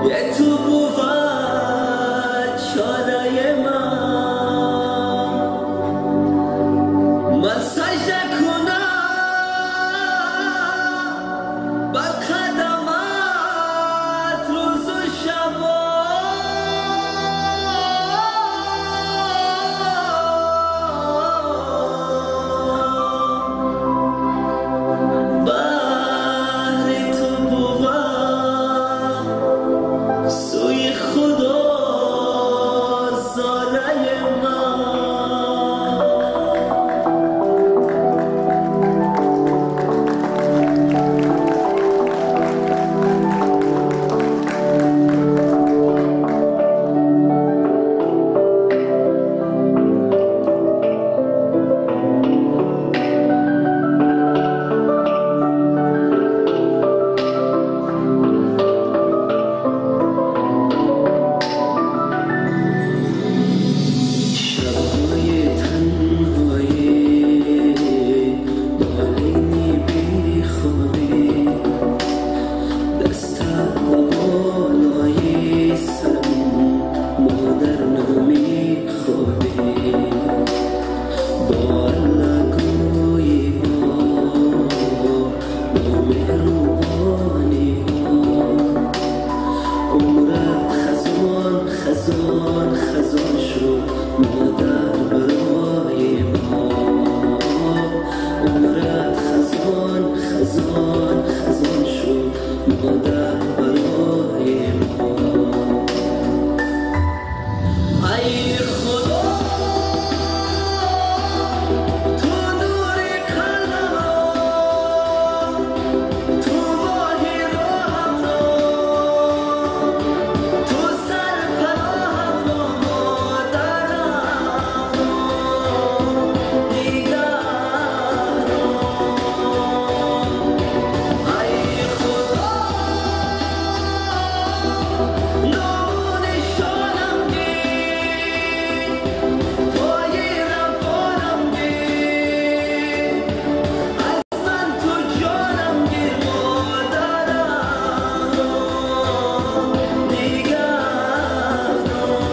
یه تو بود چاره من، من سجده کنم بر قدمت روز و شبا. بهر تو بود سوی خدا زاره من. شب‌های تنهایی، بالینی بی‌خوابی، دستت به بالای سرم، مادر نمی‌خوابی. با الگویی‌ها، با مهربانی‌ها، عمرت خزان خزان خزان شد مادر برای ما. عمرت خزان خزان خزان شد مادر برای ما. ای خدا تو نور قلبم را، تو ماه راهم را، تو سرپناهم را، مادرم را نگه دار. ای خدا نام و نشانم گیر، پای روانم گیر، از من تو جانم گیر، مادرم را نگه دار.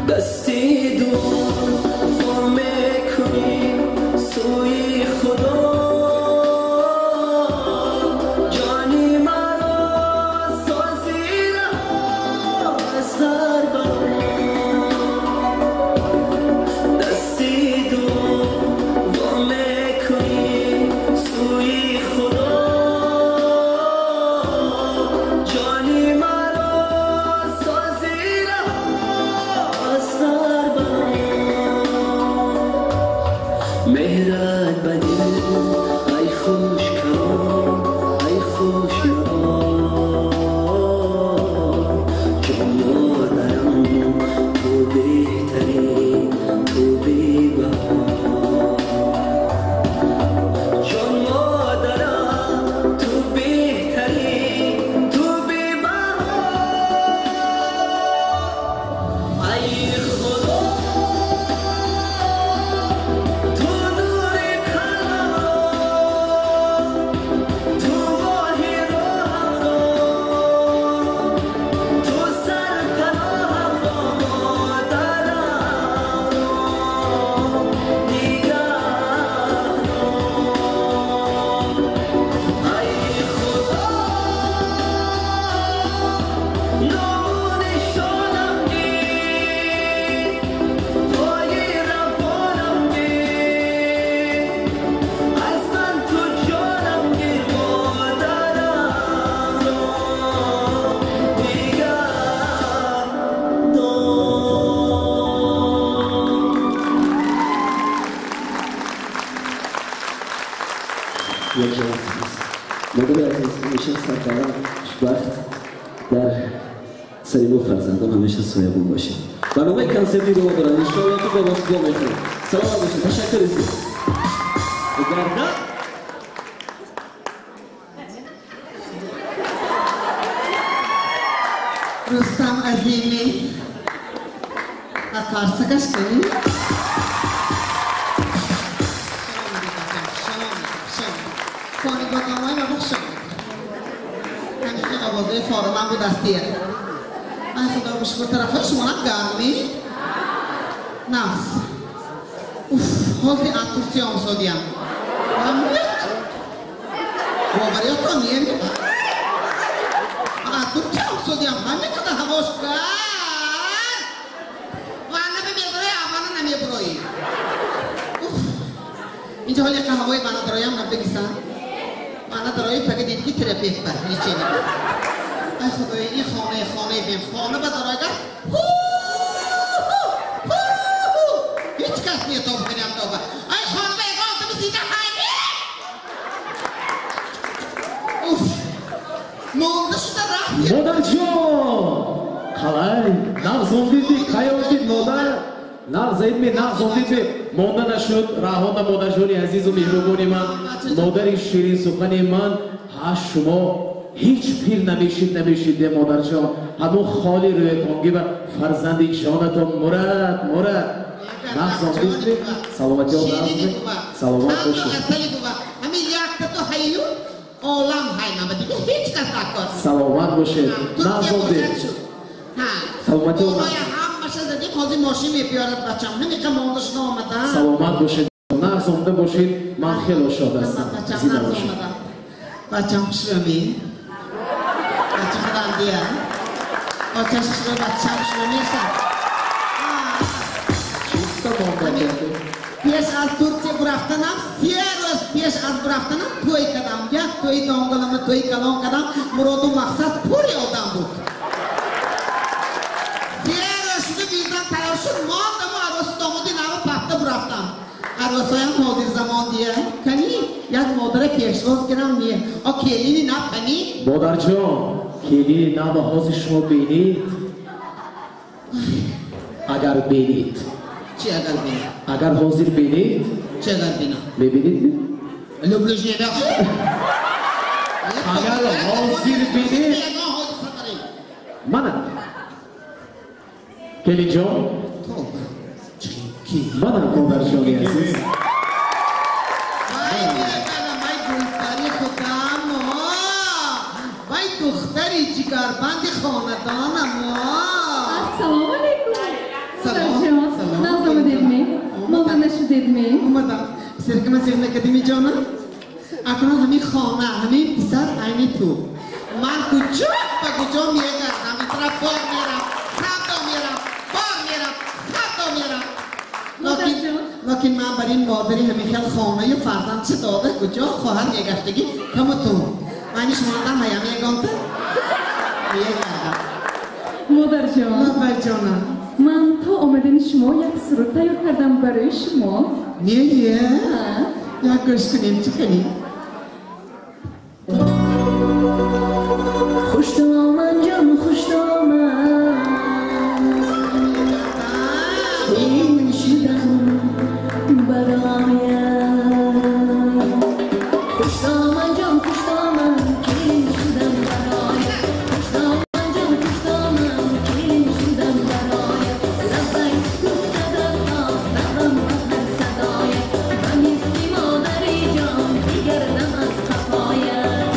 دستی دعا میکنی سوی خدا، جانی مرا سازی رها از هر بلا. دستی دعا میکنی سوی خدا، جانی مرا سازی رها از هر بلا. مهرت به دل ای خوش کلام، ای خوش نام، جان مادرم تو بهترین، تو بی‌بها. جان مادرم تو بهترین، تو بی‌بها. ای خدا تو نور قلبم را، Як ҷаҳон сипос. Модари азиз, ҳамеша сарбаланд, хушбахт, дар сари мо фарзандон ҳамеша соябон бошед. Барномаи консерти идома дорад. Иншоалло ки бо вақт мехӯрем. Саломат бошед. Ташаккур зиёд. Гарда Рустам Азими қарсакаш кунӣ. ҳамихел овозаи фороман буд астия. Ай худо бишукр, тарафҳои шумонам гармӣ нағз. Уф, ҳозир аз Турсия омсодиям. Бовариятон неми? Аз Турсия омсодиям, ҳамин қадар ҳавош гарм. Ванна бемеброи, аввала намеброи. Уф, инҷо ҳоли яка ҳавои ванна дароям набегисан. Ванна дарои пага дид ки терапевт бар лечение. Ай худои, ин хонаи бем хона ба дароягар ҳеҷ кас метоб кунам доба. Ай хона ба ягон одами зинда ҳайми. Уф, монда шуда рафт. Модарҷон, қалай нағз омдидӣ, кай омдид модар? Нағз эдми, нағз омдидми. Монда нашуд раҳона модарҷони азизу меҳрубони ман, модари ширинсухани ман. Ҳа, шумо ҳеҷ пир намешид, де модарҷон. Ҳамон холи рӯятон гиба фарзанди ҷонатон мурад, мурад. Нағз омдидми, саломатиён нағзми, саломат бошед. Ҳамин якта ту ҳайю олам ҳаймама дига ҳеҷ кас накор. Саломат бошед. Нағз омдид. Саломатиён нағз. Ҳамаша задим, ҳозир мошин мебиёрад бачам. Ҳамиқа монда шуда омадам. Саломат бошед. Нағз омда бошед. Ман хело шод ҳастам. Зинда бошед. Бачам хушрӯмӣ. Бача худам дия. Очаш хушрӯ, бачам хушрӯ мешад. Пеш аз Турсия бурафтанам, се рӯз пеш аз бурафтанам тӯй кардам. Як тӯи донголама тӯи калон кардам. Муроду мақсад пури одам буд. Се рӯз шуду визам тайёр шуд, мондаму арӯси домоди наво пафта бурафтам. Арӯсоям ҳозирзамон дия. Кани як модара пешвоз гирам не. О келини нав кани? Модарҷон, келини нава ҳозир шумо бинед. Агар бинед. Чи агар бинед? Агар ҳозир бинед. Чи агар бинам? Мебинед? Люблю жена. Агар ҳозир бинед. Мана. Келинҷон. Мана модарҷони азиз. Вай мегарам, вай гулпари худам, вай духтари ҷигарбанди хонадонам. Ассалому алайкум. Салом. Нағз омадедми? Монда нашудедми? Омадам. Серкама сер накардими ҷонам? Акнун ҳамин хона, ҳамин писар айни ту. Ман куҷо ба куҷо мегардам, ин тараф бор мерам, савдо мерам, бор мерам, савдо мерам. Локин ман бар ин модари ҳамин хел хонаю фарзанд чӣ дода, куҷо хоҳар мегаштагӣ каму ту. Ман шумодан ҳаям ягонта мегардам. Модарҷон. Модарҷонам. Ман то омадани шумо як суруд тайёр кардам барои шумо. Не, як гӯш кунем, чӣ кунем? Хуштоман ҷон, хуштоман, ин шудам бароям. Хуштоман ҷон, хуштоман, кин шудам бароям. Хуштоман ҷон, хуштоман, кин шудам бароям. Лаббай гуфта дархост давам ба ҳар садоям. Ба мисли модари ҷон бигардам аз қафоям.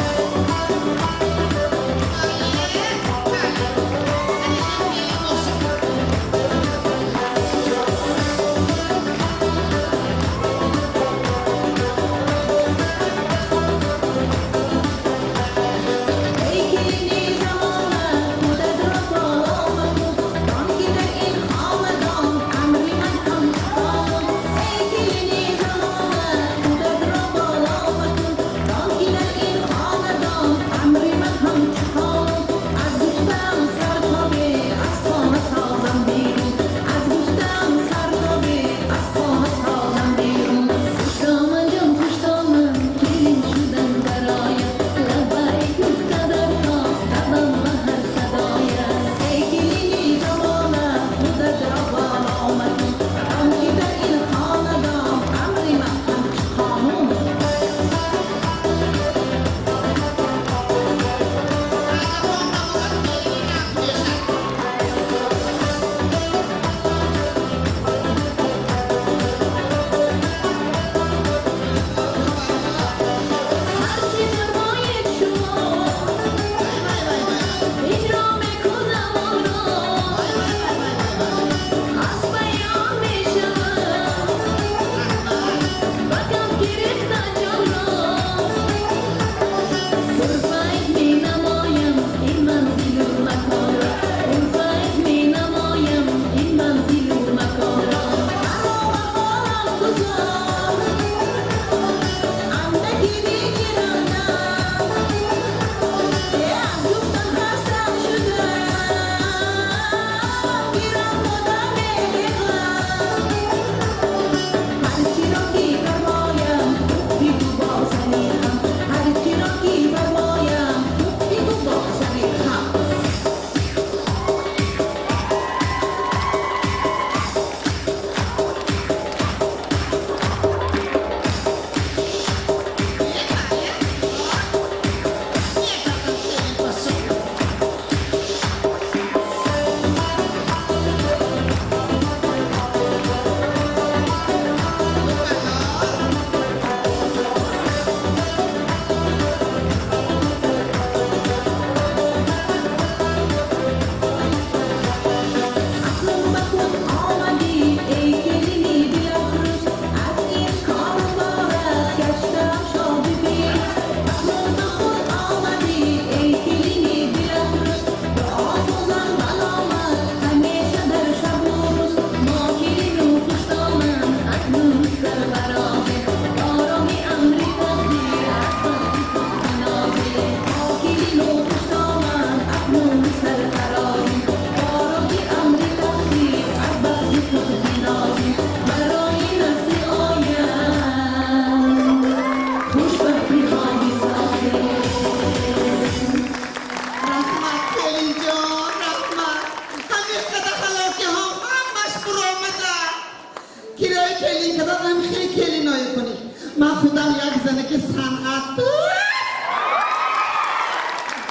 Санъат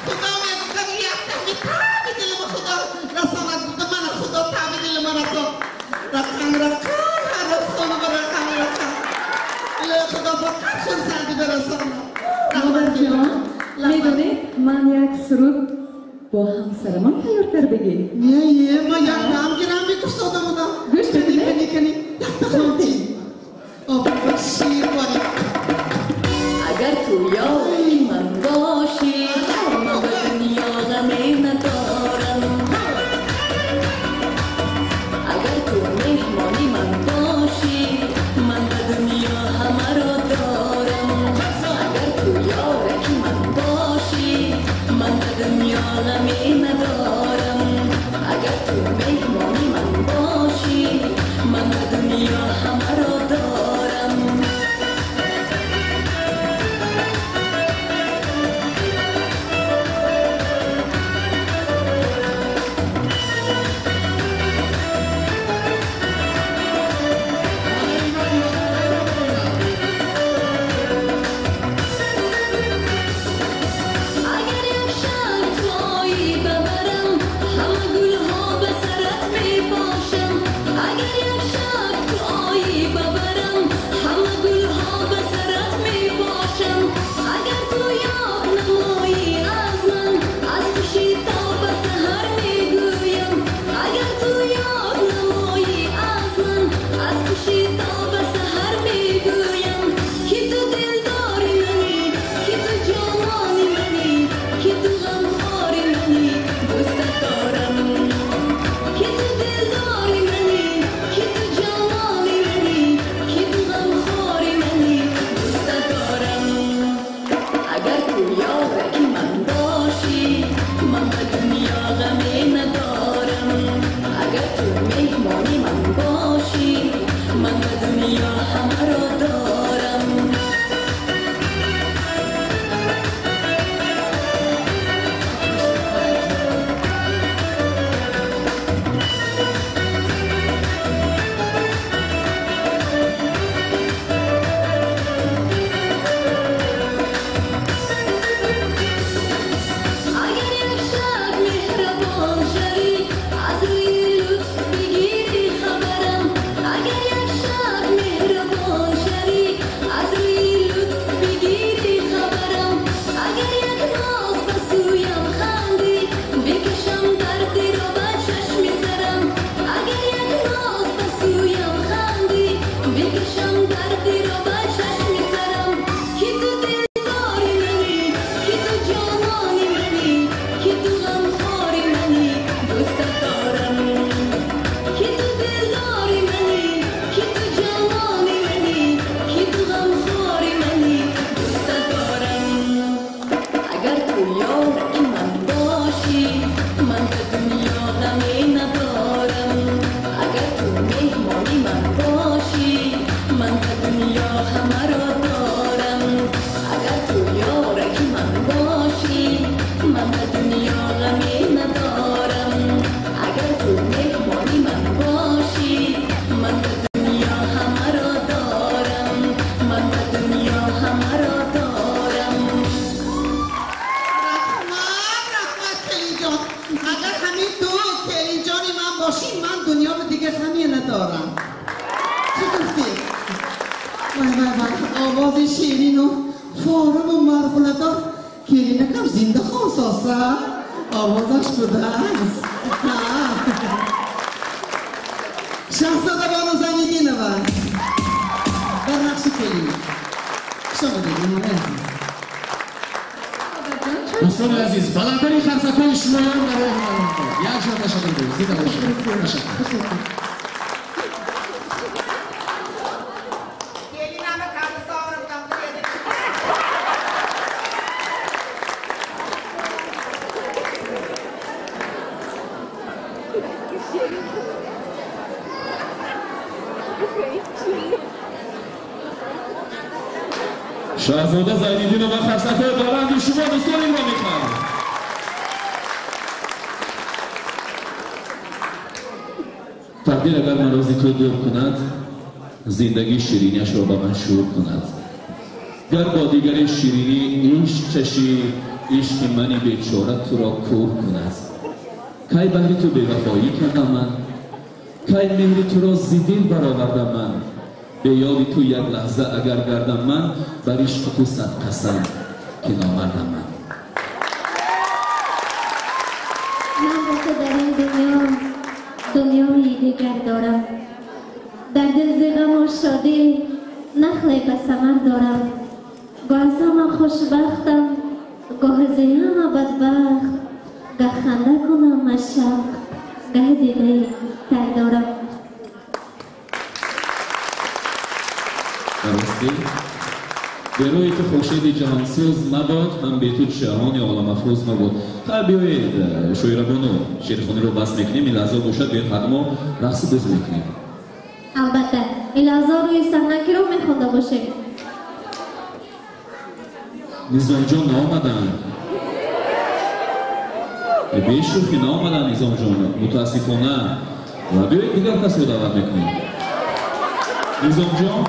Худо мегуфтам яктами таби дилма Худо расонад, гуфтам мана Худо таби дилма расон. Рақам рақам ҳар рӯз хонама рақам рақам. Илоҳи Худо фақат хурсандӣ бирасонад. Модарҷон, медонед, ман як суруд бо ҳамсарамон тайёр кардагӣ. Не, ма як дам гирам бигуфтода будам. Гӯш Кани, кунед. кани, кани, якта хончи. Овоза шир борӣ. Агар ту ёри ман бошӣ, ман ба дунё ғаме надорам. Агар ту меҳмони ман бошӣ, ман ба дунё ҳамаро дорам. Агар ту ёраки ман бошӣ, ман ба дунё ғаме надорам. Агар ту меҳмони ман бошӣ, ман ба дунё ҳамаро дорам. Агар як шаб ту оӣ ба барам, ҳама гулҳо ба сарат мепошам. Агар як шаб ту оӣ ба барам, ҳама гулҳо ба сарат мепошам. Агар ту ёд намоӣ аз ман, аз хушӣ то ба саҳар мегӯям. Агар ту ёд намоӣ аз ман, аз хушӣ то ба саҳар мегӯям. Ки ту дилдори манӣ, ки ту ҷонони манӣ, ки ту ғамхори манӣ, дӯстат дорам. Ки ту дилдори манӣ, ки ту ҷонони манӣ, ки ту ғамхори манӣ, дӯстат дорам. Агар ту ёраки ман бошӣ, ман ба дунё ғаме надорам. Агар ту меҳмони ман бошӣ, ман ба дунё ҳамаро дорам. Агар як шаб меҳрабон шавӣ, аз рӯи лутф бигирӣ хабарам. Агар як шаб меҳрабон шавӣ, аз рӯи лутф бигирӣ хабарам. Агар як ноз ба сӯям хандӣ, бикашам дардиро ба чашми сарам. Агар як ноз ба сӯям хандӣ, бикашам дардиро ба чашми сарам. Ки ту дилдори манӣ, ки ту ҷонони манӣ, ки ту ғамхори манӣ, дӯстат дорам. Ки ту дилдори манӣ, ки ту ҷонони манӣ, ки ту ғамхори манӣ, дӯстат дорам. Агар ту ёраки ман бошӣ, ман ба дунё ғаме надорам. Агар ту меҳмони ман бошӣ, ман ба дунё ҳамаро дорам. Агар ту ёраки ман бошӣ, ман ба дунё ғаме надорам. Агар ту меҳмони ман бошӣ, ман ба дунё ҳамаро дорам. Ман ба дунё ҳамаро дорам. Раҳмат, раҳмат, келинҷон. Агар ҳамин ту келинҷони ман бошӣ, ман дунёро дигар ғаме надорам. Чӣ гуфтӣ? Вай, вай, вай, овози ширину форуму марғуладор келинакам зинда хонсоса. Овозаш будааст. Ҳа. Шаҳзода Бону Зайниддинова дар нақши келин. Хуш омадед, меҳмони азиз. Дӯстони азиз, баландтарин қарсакҳои шумоён барои ҳунармандон. Як ҷо ташаккур гӯем. Зинда бошед. Ташаккур. Келинама карда совра будам. Шаҳзода Зайниддинова, қарсакҳои баланди шумо, дӯстони ро мехоҳам. Тақдир агар марози ту дур кунад, зиндагӣ ширинияшро ба ман шур кунад. Гар бо дигари ширинӣ ишқ чашӣ, ишқи мани бечора туро кӯр кунад. Кай баҳри ту бевафоӣ кардам ман? Кай меҳри туро зи дил баровардам ман? Бе ёди ту як лаҳза агар гардам ман, бар ишқи ту сад қасам ки номардам ман. Ман бо ту дар ин дунё дунёи дигар дорам. Дар дил зи ғаму шодӣ нахле ба самар дорам. Гоҳ аз ҳама хушбахтам, гоҳ зи ҳама бадбахт. Гаҳ ханда кунам аз шавқ, гаҳ дидаи тар дорам. Дарости бе рӯи ту хуршеди ҷаҳонсӯз мабод, ҳам бе ту ҷаҳони оламафрӯз мабод. Ха, биёед, шоирабону, шеърхониро бас мекунем. Ин лаҳза бошад, биёед ҳар мо рақси боз мекунем. Албатта, ин лаҳза рӯи саҳна киро мехонда бошем? Низомҷон наомаданд. Бешӯхӣ наомаданд Низомҷон, мутаассифона. Ва биёед дигар касро даъват мекунем. Низомҷон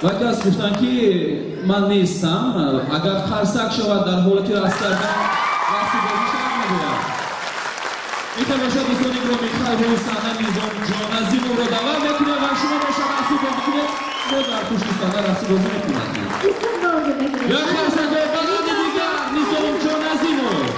ва кас гуфтанд ки ман нестам, агар қарсак шавад дар ҳолати рақс кардан, рақси бозӣ шавад мегӯяд. Ин бошад, дӯстони гиромӣ, рӯи саҳна Низомҷон Азимовро даъват мекунем ва шумо бошад рақси бозӣ кунед, мо дар пушти саҳна рақси бозӣ мекунем. Як қарсакҳои баланди дигар Низомҷон Азимов.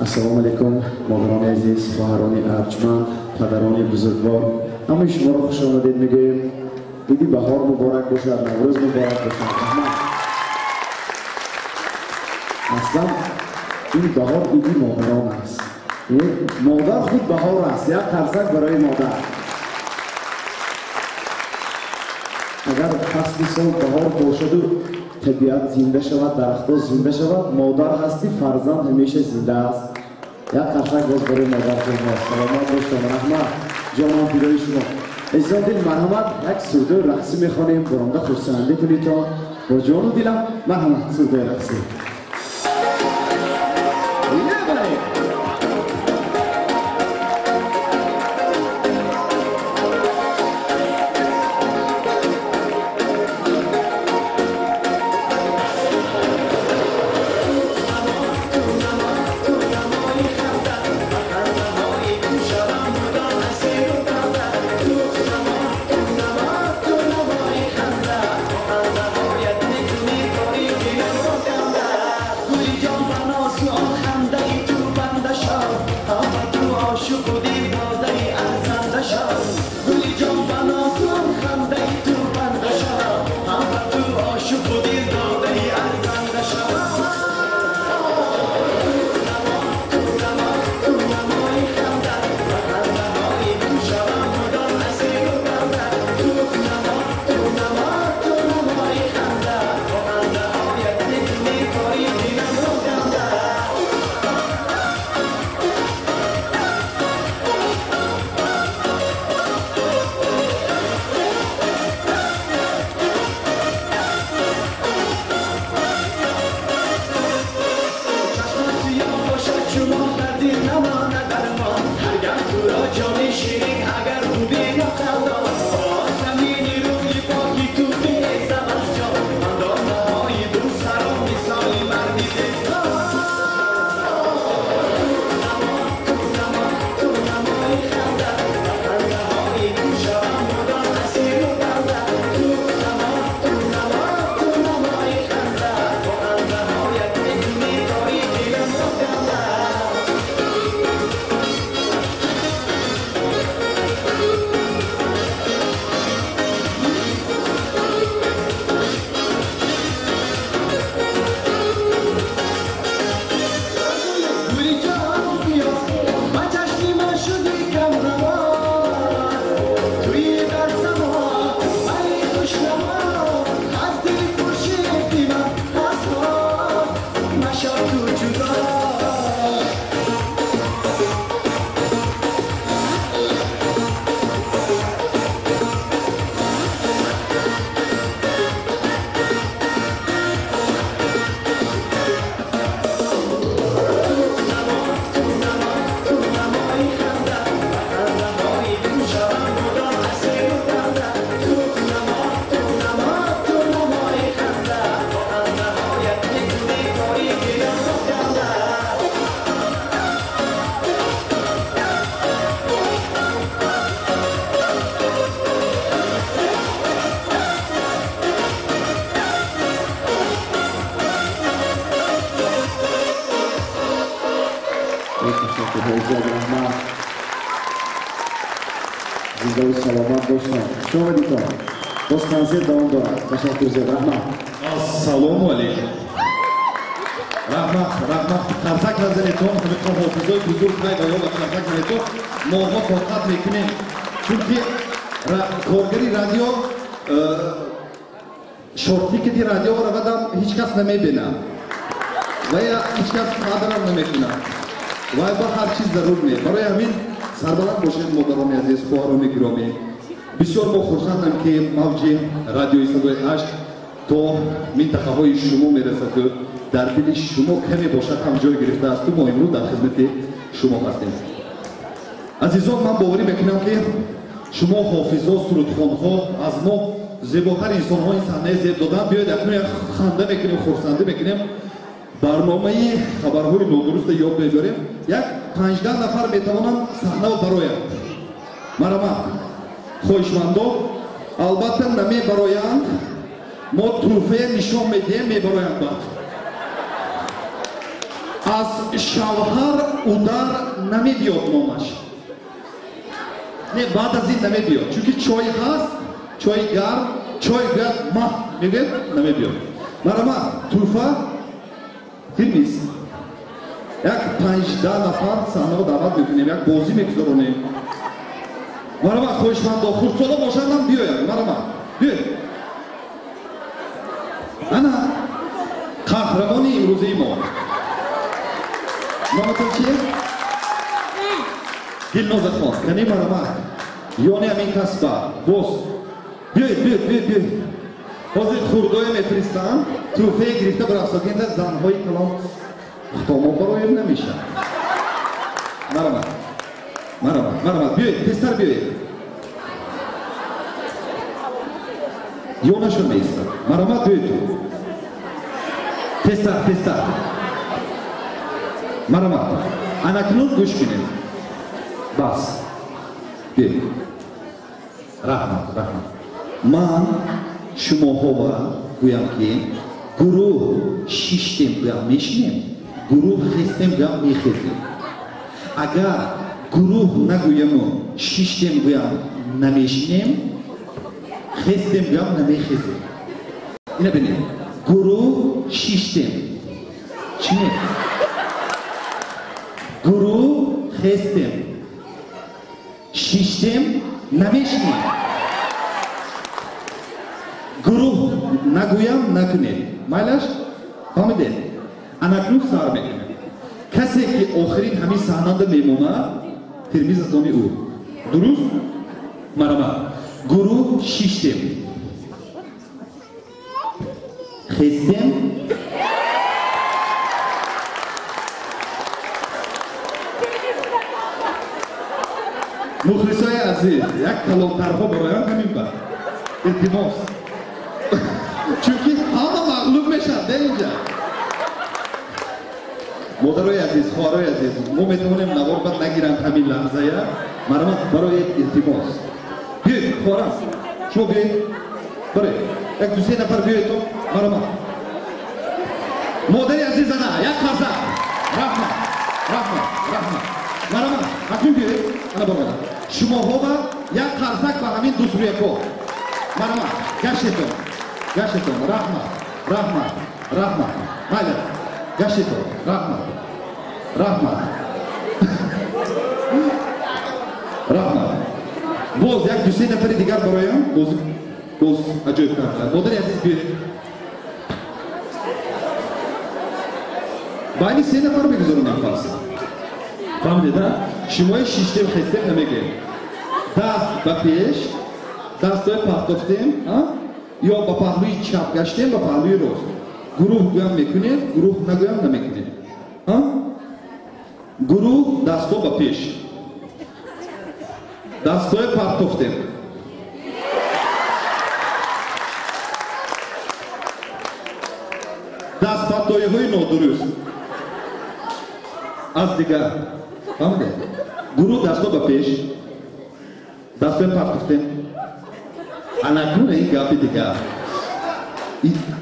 Ассалому алайкум, модарони азиз, хоҳарони арҷманд, падарони бузургвор. Ҳамаи шуморо хуш омадед мегӯем. Иди баҳор муборак бошад, Наврӯз муборак бошад. Раҳмат. Аслан ин баҳор иди модарон аст. Модар худ баҳор аст. Як қарсак барои модар. Агар фасли сол баҳор бошаду табиат зинда шавад, дарахтҳо зинда шавад, модар ҳасти, фарзанд ҳамеша зинда аст. Як қарсак боз барои модар. Саломат бошед, раҳмат, ҷонам фидои шумо. Азизон дил, марҳамат, як сурудои рақсӣ мехонем, баромада хурсандӣ кунедтон бо ҷону дилам. Марҳамат, сурудои рақсӣ. Ассалому алайкум. Раҳмат, раҳмат. Қарсак назанедтон, ҳамиқо ҳофизои бузург ҳай ва ё ба қарсак занедтон. Моҳо тоқат мекунем, чунки коргари радио шортикети радио равадам ҳеҷ кас намебинад ва я ҳеҷ кас қадрам намекунад ва ба ҳар чиз зарур не. Барои ҳамин сарбаланд бошед, модарони азиз, хоҳарони гиромӣ. Бисёр мо хурсандам, ки мавҷи радиои садои ҳашт то минтақаҳои шумо мерасаду дар дили шумо каме бошад ҳам ҷой гирифтаасту мо имрӯз дар хизмати шумо ҳастем. Азизон, ман боварӣ мекунам, ки шумо ҳофизо, сурудхонҳо аз мо зеботар инсонҳо ин саҳнаи зеб додан. Биёед акнун як ханда мекунем, хурсандӣ мекунем, барномаи хабарҳои нодуруста ёд мебарем. Як 15 нафар метавонанд саҳнаро бароянд. Марҳамат, хоҳишмандо. Албатта намебароянд, мо тӯҳфая нишон медиҳем, мебароянд. Баъд Аз шавҳар удар намебиёд номаш. Не, баъд аз ин намебиёд. Чунки чой ҳаст, чои гарм, чой гӯяд маҳ мегӯяд, намебиёд. Марҳамат, тӯҳфа Термиз. Як 5-10 нафар саҳнаро даъват мекунем, як бозӣ мегузаронем. Марҳамат, хоҳишмандо, хурдсола бошандам биёянд. Марҳамат, биёед. Ана қаҳрамони имрӯзаи мо. Номатон чист? Дилнозахон. Кани марҳамат. Ёни ҳамин касба. Боз. Биёед, биёед, биёед, биёед. Ҳозир хурдое мефиристанд, тӯҳфае гирифта барафсогинда занҳои калон хутомо бароем намешавад. Марҳамат. Марҳамат, марҳамат, биёед, тезтар биёед. Ёнашон меистад. Марҳамат, биёед ту. Тезтар, тезтар. Марҳамат. Анакнун гӯш кунед. Бас. Биёед. Раҳмат, раҳмат. Ман шумоҳова гӯям ки гурӯҳ шиштем гӯям мешинем, гурӯҳ хестем гӯям мехезем. Агар гурӯҳ нагӯяму шиштем гӯям намешинем, хестем гӯям намехезем. Ина бинед. Гурӯҳ шиштем. Чӣ не? Гурӯҳ хестем. Шиштем намешинем. Гурӯҳ нагӯям накунед. Майлаш? Фаҳмидед? Анакнун сар мекунем. Касе ки охирин ҳамин саҳнада мемонад, Термиз аз они ӯ. Дуруст? Марҳамат. Гурӯҳ шиштем. Хестем. Мухлисои азиз, як калонтарҳо бароянд ҳамин ба. Илтимос. Чунки ҳама мағлуб мешаванд, де инҷа. Модарои азиз, хоҳарои азиз, мо метавонем навор бад нагиранд ҳамин лаҳзая. Марҳамат, барои илтимос. Биёед, хоҳарам, шумо биёед. Бароед. Як ду се нафар биёед то. Марҳамат. Модари азиз ана, як қарза. Раҳмат, раҳмат, раҳмат. Марҳамат, акнун биёед. Ана бародар. Шумоҳова як қарзак ба ҳамин дӯстрӯяко. Марҳамат, гаштетон. Гаштетон, раҳмат, раҳмат, раҳмат. Майли, гаштетон, раҳмат, раҳмат. Раҳмат. Боз як ду се нафари дигар бароям, боз боз аҷоиб карда. Модари азиз биёед. Байни се нафар мегузаронем пас. Фаҳмидед, а? Шумои шиштем хестем намегӯем. Даст ба пеш, дастҳои партофтем, а? Ё ба паҳлӯи чап гаштем, ба паҳлӯи рост. Гурӯҳ гӯям мекунем, гурӯҳ нагӯям намекунем. А? Гурӯҳ дастҳо ба пеш. Дастҳои партофтем. Дастпартоиҳои нодуруст. Аз дигар. Фаҳмидед? Гурӯҳ дастҳо ба пеш. Дастҳои партофтем. Анакнун ин гапи дигар.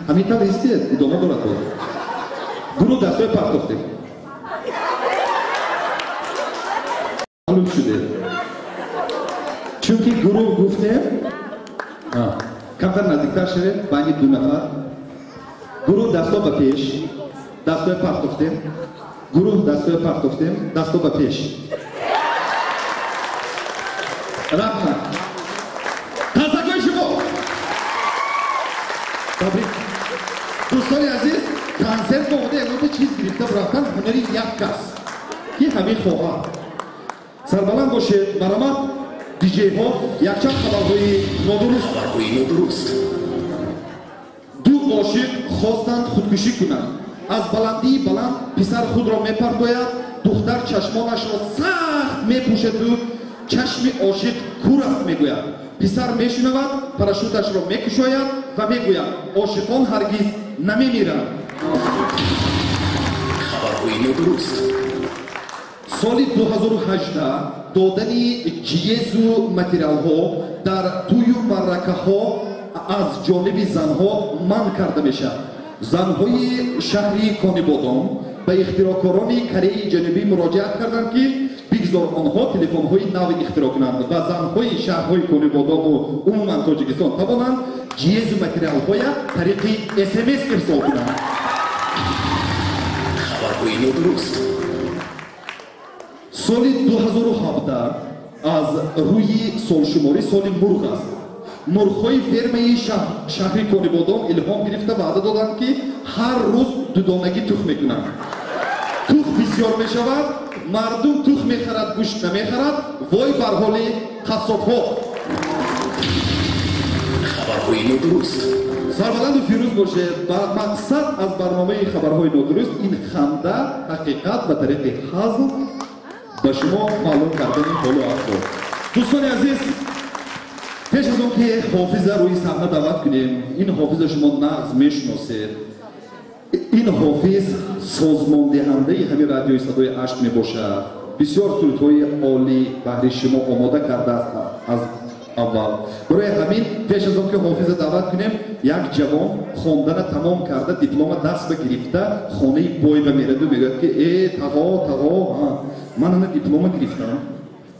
Ҳамин тавр истед, идома дорад боз. Гурӯҳ дастҳои партофтем. Мағлуб шудед. Чунки гурӯҳ гуфтем, камтар наздиктар шавед, байни ду нафар. Гурӯҳ дастҳо ба пеш, дастҳои партофтем. Гурӯҳ дастҳои партофтем, дастҳо ба пеш. Раҳмат. Қарсакҳои шумо. Табрик. Дӯстони азиз, консерт омода ягонта чиз гирифта рафтан ҳунари як кас, ки ҳамин хоҳад. Сарбаланд бошед, марҳамат, диҷейҳо якчанд хабарҳои нодуруст. Хабарҳои нодуруст. Ду ошиқ хостанд худкушӣ кунанд. Аз баландии баланд писар худро мепартояд, духтар чашмонашро сахт мепӯшаду чашми ошиқ кур аст мегӯяд. Писар мешунавад, парашюташро мекушояд ва мегӯяд: ошиқон ҳаргиз намемиранд. Хабарҳои нодуруст. Соли 2018 додани ҷиезу материалҳо дар тӯю маъракаҳо аз ҷониби занҳо манъ карда мешавад. Занҳои шаҳри Конибодом ба ихтироъкорони Кореяи Ҷанубӣ муроҷиат карданд, ки бигзор онҳо телефонҳои нави ихтироъ кунанд ва занҳои шаҳрҳои Конибодому умуман Тоҷикистон тавонанд ҷиҳезу материалҳоя тариқи СМС ирсол кунанд. Хабарҳои нодуруст. Соли 2017 аз рӯи солшуморӣ соли мурғ аст. Мурғҳои фермаи шаҳри Конибодом илҳом гирифта ваъда доданд, ки ҳар рӯз дудонагӣ тухм мекунанд. Тухм бисёр мешавад, мардум тухм мехарад, гӯшт намехарад, вой бар ҳоли қассобҳо. Хабарҳои нодуруст. Сарбаланду фирӯз бошед. Мақсад аз барномаи хабарҳои нодуруст ин ханда, ҳақиқат ба тариқи ҳазл ба шумо маълум кардани ҳолу аҳвол. Дӯстони азиз, пеш аз он ки ҳофиза рӯи саҳна даъват кунем, ин ҳофиза шумо нағз мешиносед. Ин ҳофиз созмондиҳандаи ҳамин радиои садои Ашт мебошад. Бисёр сурудҳои олӣ баҳри шумо омода кардааст аз аввал. Барои ҳамин пеш аз он ки ҳофиза даъват кунем, як ҷавон хондана тамом карда, диплома даст ба гирифта, хонаи бойба мераду мегӯяд, ки э тағо, тағо, ман ана диплома гирифтам,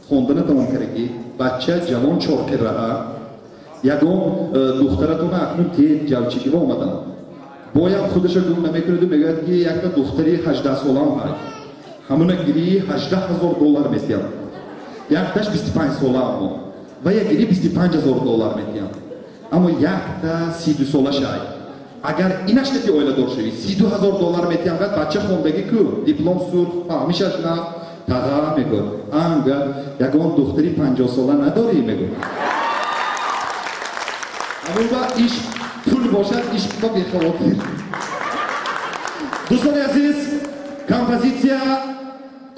хондана тамом кардагӣ, бача ҷавон чорқираа, ягон духтаратона акнун тед ҷавчигива омадам. Боям худаша гум намекунаду мегӯяд, ки якта духтари 18 солаам ҳай, ҳамуна гирии 18 000 доллар метиҳам. Якташ 25 сола, аммо ва як гири 25 000 доллар метиҳам. Аммо якта 32 сола шай, агар инаш ки оиладор шавӣ, 32 000 доллар метиҳам. Гад бача хондагӣ ку, диплом сурх, фаҳмишаш нағз. Таға, мегӯяд, ан гад, ягон духтари 50 сола надорӣ? Мегӯяд. Ҳамун иш пул бошад, иш ба бехавотир. Дӯстони азиз, композитсия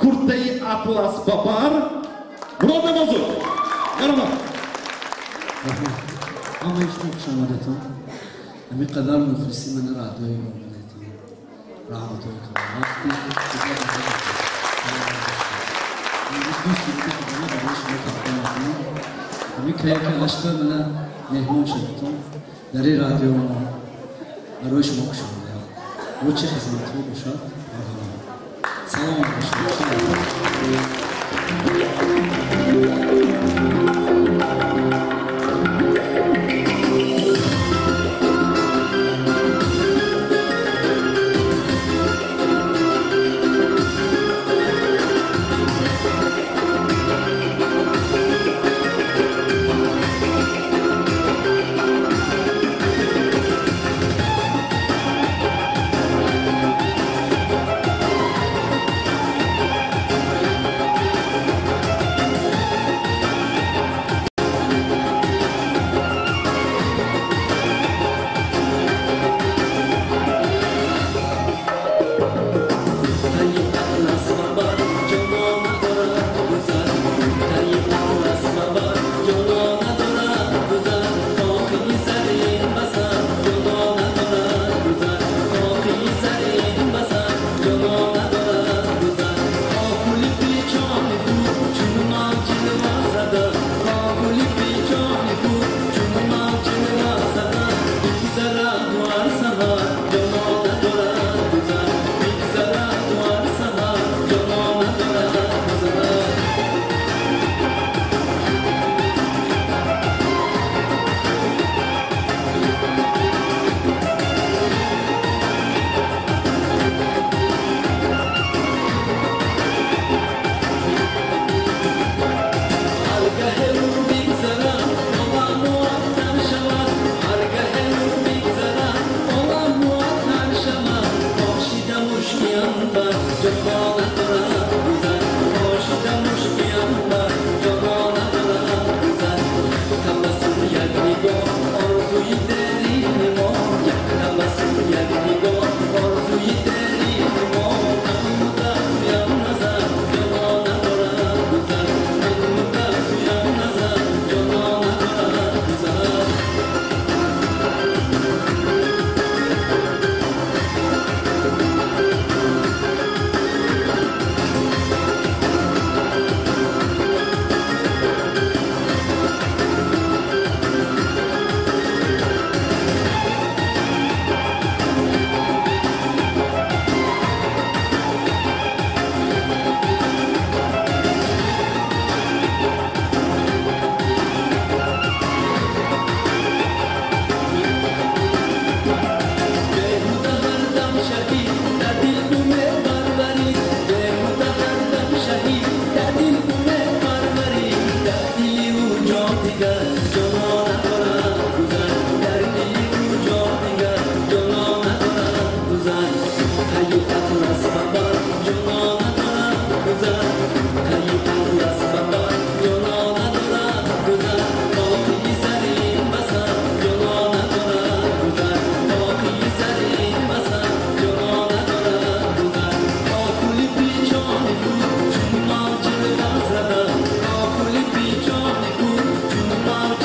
«Куртаи атлас ба бар», Мурод Намозов, марҳамат. Ҳамаи шумо хушомадетон. Ҳамин қадар мухлиси мана радиои мо будетон, раҳматҳои калон. Вақти ду суруди худона барои шумо тақдим мекунам. Ҳамин каяки ашта мана меҳмон шудетон дар ин радио мо барои шумо кушодаям. Бо чӣ хизматҳо бошад, марҳамат. Саломат бошед. дигар ҷонон надорад гузар, дар дили куҷо дигар ҷонон надорад гузар. Таи атлас баба ҷонон надорад гузар, таи атлас баба ҷонон надорад гузар. Тоқи зарин басар ҷонон надорад гузар, тоқи зарин басар ҷонон надорад гузар. Покули печони худ чун мавҷи зада, покули печони худ чун мавҷи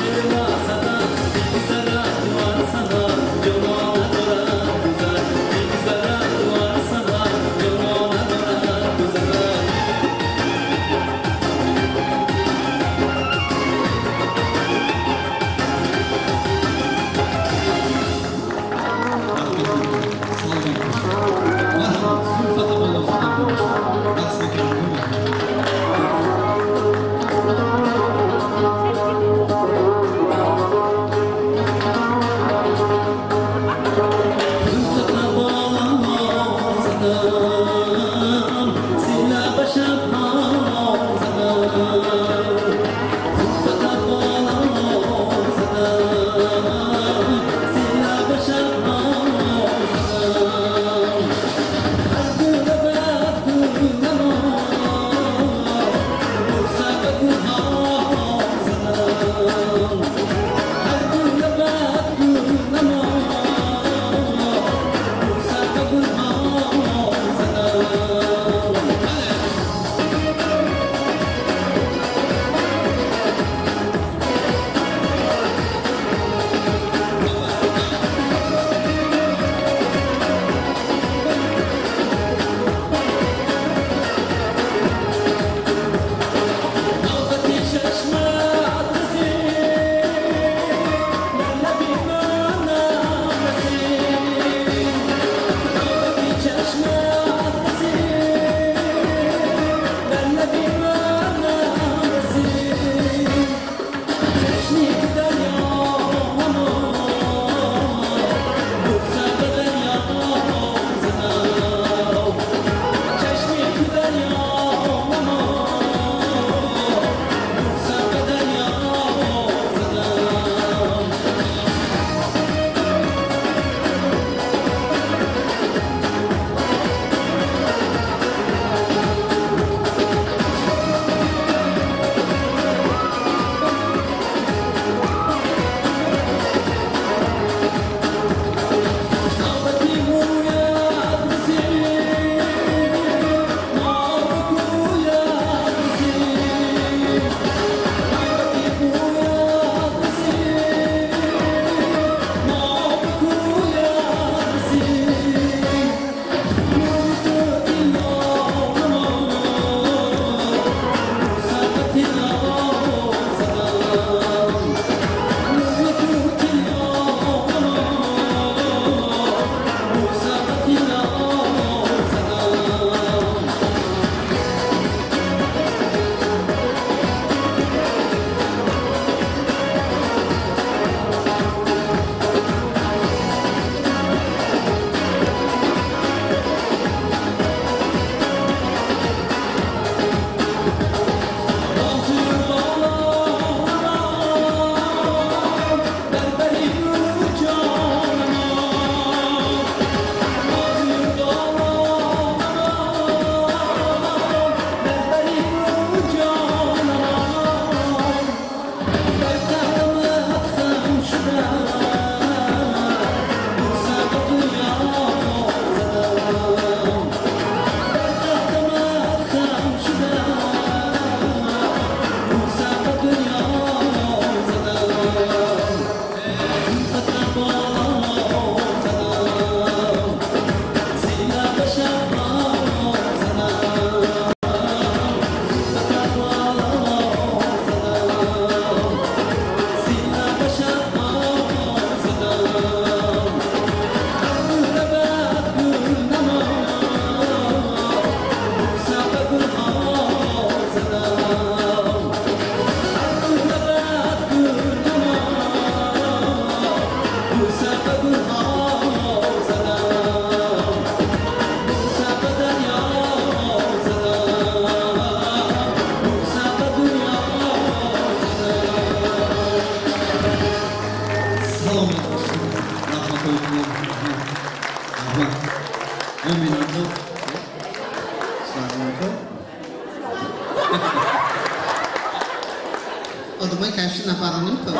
Одамои кайфши нафароним то.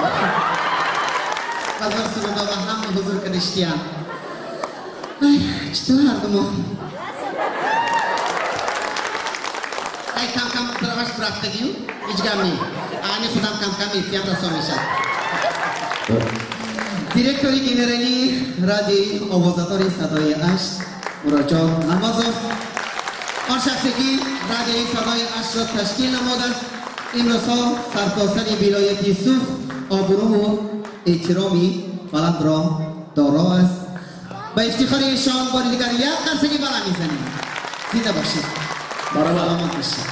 Базар суруда ва ҳама ҳузур кадаштиян. Ай, читор ҳардумо? Ай, кам-кам тарафаш рафтагию, ҳеҷ гап не. Ани худам кам-кам эҳтиёт расо мешад. Директори генералии радиои овозадори садои Ашт Муроҷон Намозов, он шахсе ки радиои садои Аштро ташкил намудааст, имрӯзҳо сартосари вилояти Суғд обрӯву эҳтироми баландро доро аст. Ба ифтихори эшон бори дигар як қарсаки баланд мезанем. Зинда бошед, саломат бошед.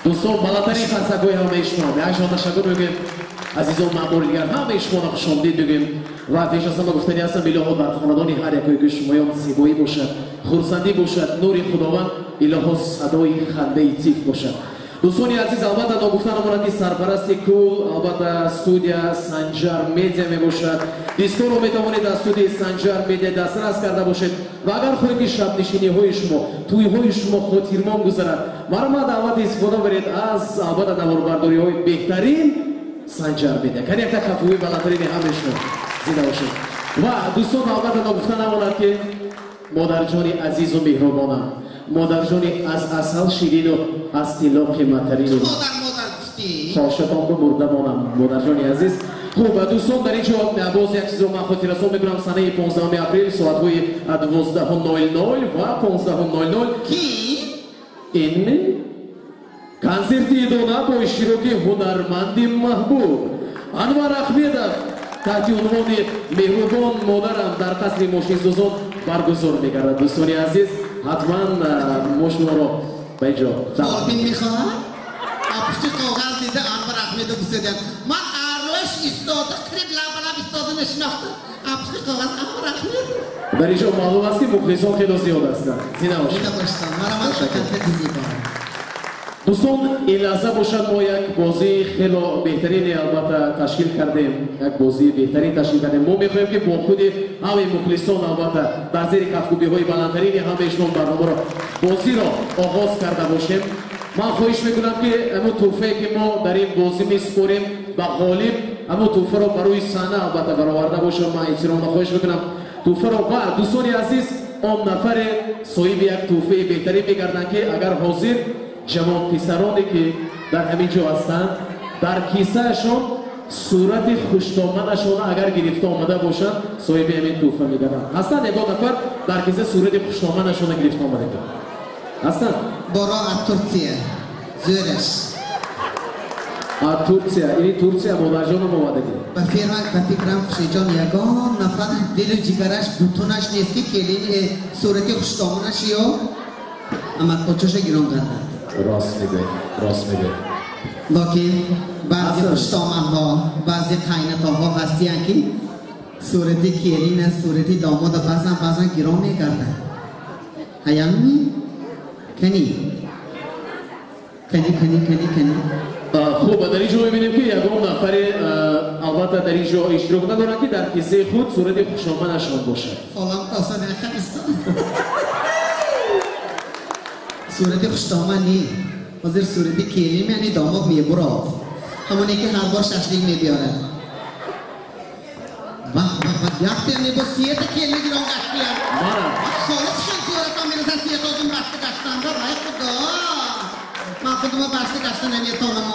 Дӯстон, баландтарин қарсакҳои ҳамаи шумо. Якшон ташаккур мегӯем. Азизон, ман бори дигар ҳамаи шуморо хушомдид мегӯем ва пеш аз ҳама гуфтани ҳастам, илоҳо дар хонадони ҳар якое ки шумоён зебоӣ бошад, хурсандӣ бошад, нури Худованд, илоҳо садои хандаи тиф бошад. Дӯстони азиз, албатта ногуфта намонад ки сарпарасти кул албатта студия Санҷар Медиа мебошад. Дискоро метавонед аз студияи Санҷар Медиа дастрас карда бошед ва агар хоҳед ки шабнишиниҳои шумо, тӯйҳои шумо хотирмон гузарад, марҳамат албатта истифода баред аз албатта наворбардориҳои беҳтарин Санҷар Медиа. Кани якта кафкӯбии баландтарини ҳамаи шумо. Зинда бошед. Ва дӯстон, албатта ногуфта намонад ки модарҷони азизу меҳрубонам, модарҷони аз асал ширину аз тилло қиматтарину хошатон бумурда монам, модарҷони азиз. Хуб, дӯстон, дар ин ҷо боз як чизро ман хотиррасон мекунам. Санаи 15 апрел соатҳои 12:00 ва 15:00 ин консерти идона бо иштироки ҳунарманди маҳбуб Анвар Ахмедов таҳти унвони Меҳрубон модарам дар қасри мошинсозон баргузор мегардад. Дӯстони азиз, ҳатман мо шуморо ба ин ҷо Фолбин мехоҳад? Пушти коғаз дида Анвар Ахмедов бисёдиям. Ман арӯш истода, қариб лабалаб истода нашинохта. Пушти коғаз Анвар Ахмедов. Дар ин ҷо маълум аст ки мухлисон хело зиёд ҳастанд. Зинда бошед. Зинда бошед. Марҳамат, консерти зебо. Дӯстон, ин лаҳза бошад мо як бозии хело беҳтарине албатта ташкил кардем. Як бозии беҳтарин ташкил кардем. Мо мехоҳем ки бо худи ҳамаи мухлисон албатта дар зери кафкӯбиҳои баландтарини ҳамаи шумо барномаро, бозиро оғоз карда бошем. Ман хоҳиш мекунам ки ҳамун тӯҳфае ки мо дар ин бозӣ месупорем ба ғолиб, ҳамун тӯҳфаро барои саҳна албатта бароварда бошам. Ман эҳтиромона хоҳиш мекунам тӯҳфаро. Ва дӯстони азиз, он нафаре соҳиби як тӯҳфаи беҳтарин мегарданд ки агар ҳозир ҷавонписароне ки дар ҳамин ҷо ҳастанд, дар кисаашон сурати хуштоманашон агар гирифта омада бошанд, соҳиби ҳамин тӯҳфа мегарданд. Ҳастанд ягон нафар дар киса сурати хуштоманашона гирифта омада ҳастанд? Боро аз Турсия, зӯраш. Аз Турсия, ини Турсия модарҷоном омадагӣ. Ба фикрам Хушиҷон, ягон нафар дилу ҷигараш бутунаш нест ки келин сурати хуштоманаш ё амакпочаша гирон гардад. Рост мегӯед, рост мегӯед. Локин баъзе хуштоманҳо, баъзе қайнатоҳо ҳастиянд ки сурати келина, сурати домода баъзан баъзан гирон мегардад. Ҳаямми? Кани? Кани, кани, кани, кани. Хуб, дар ин ҷо мебинем ки ягон нафаре албатта дар ин ҷо иштирок надорад ки дар кисаи худ сурати хушомадашон бошад. Холам коса нахаристон. Сурати хуштоман не. Ҳозир сурати келин яъне домод мебурад. Ҳамоне ки ҳар бор шашлик мебиёрад. Ваҳ, ваҳ, ваҳ, яхтем не бо сиета келин гирон гаштиям. Мара. Холис шон суратон мерасад сиетотун башта гаштанда. Вай худо. Ман худума башта гашта наметонам.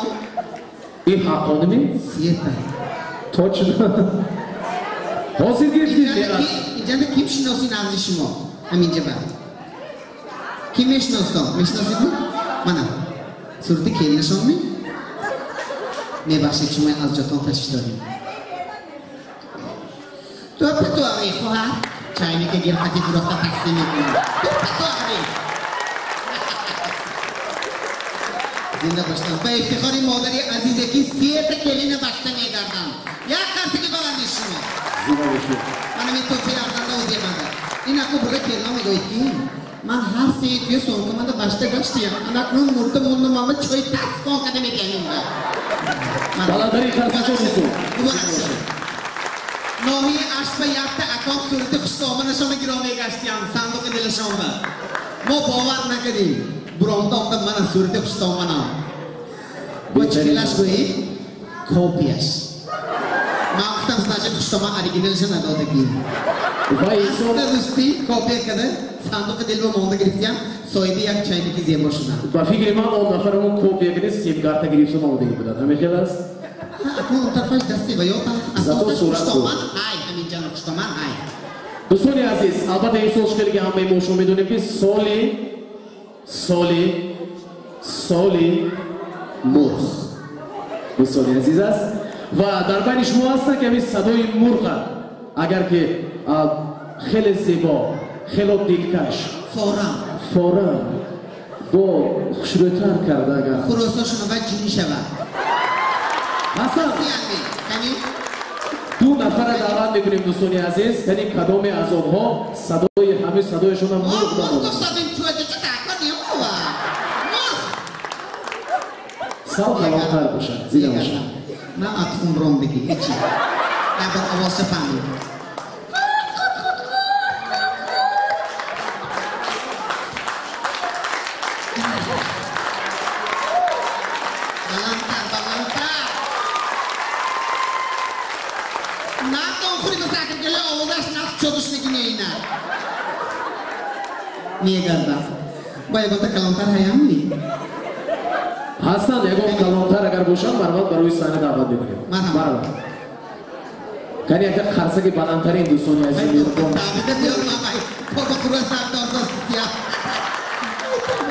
Ин ҳаққоними? Сиета. Точно. Ҳозир гирифтид. Инҷанда ким шиноси нағзи шумо? Ҳаминҷа ба. Ким мешиностон? Мешиносидми? Мана. Сурати келинашонми? Мебахшед, шумо аз ҷотон ташриф дорем. Тӯпи туағи хоҳар. Чайника гирхати фурӯхта тақсим мекунам. Тӯпи туағи. Зинда бошед. Ба ифтихори модари азизе ки сета келина башта мегардам. Як қарсаки баланди шумо. Зинда бошед. Мана мен тӯҳфаи арзанда ӯземада. Ин аку бурда келина мегӯяд ки ман ҳар сеи туя сомка башта гаштиям. Анакнун мурда мондам, ама чой таскон када мекунем. Баландтарин қарсакҳо дӯстон. Муборак шавед. Ноҳияи Ашт ба якта аком сурати хуштоманашона гирон мегаштиям сандуқи дилашонба. Мо бовар накардем. Буромда омда мана сурати хуштоманам. Бо чӣ хелаш гӯед? Копияш. Ман гуфтам, значит, хуштоман оригиналша надодагӣ. Ва инсон дӯстӣ копия када сандуқи дилба монда гирифтиям, соҳиби як чайники зебо шудам. Ба фикри ман он нафар он копия када сим-карта гирифтан омодагӣ буданд. Ҳамин хел аст? Акнун он тарафаш дасти ва ё Зато сурат хуштоман ҳай, ҳаминҷано хуштоман ҳай. Дӯстони азиз, албатта ин сол шукре ки ҳамаи мо шумо медонем ки соли соли соли мурғ. Дӯстони азиз аст ва дар байни шумо ҳастанд ки ҳамин садои мурға агар ки хеле зебо, хело дилкаш, форам форам бо хушрӯйтар карда агар хуросо шунавад ҷинӣ шавад. Ҳасан, ду нафара даъват мекунем дӯстони азиз, яъне кадоме аз онҳо садои ҳамин садояшонам мурғ Мурғ. Сал калонтар бошад, зида бошад. На атфум рондагӣ, ҳечи. Ябар овозша фаҳмид. Баландтар, баландтар. На то хури масакр геле овозаш нафт чодушники неина. Мегардам. Ба ягонта калонтар ҳаям ни? Ҳастанд, ягон калонтар агар бошанд, марҳамат ба рӯи саҳна даъват мекунем. Марҳамат. Кани якта қарсаки баландтарин дӯстони азиз меҳрубон. Давида биёр мамай. Бобо хурос дардорзост я.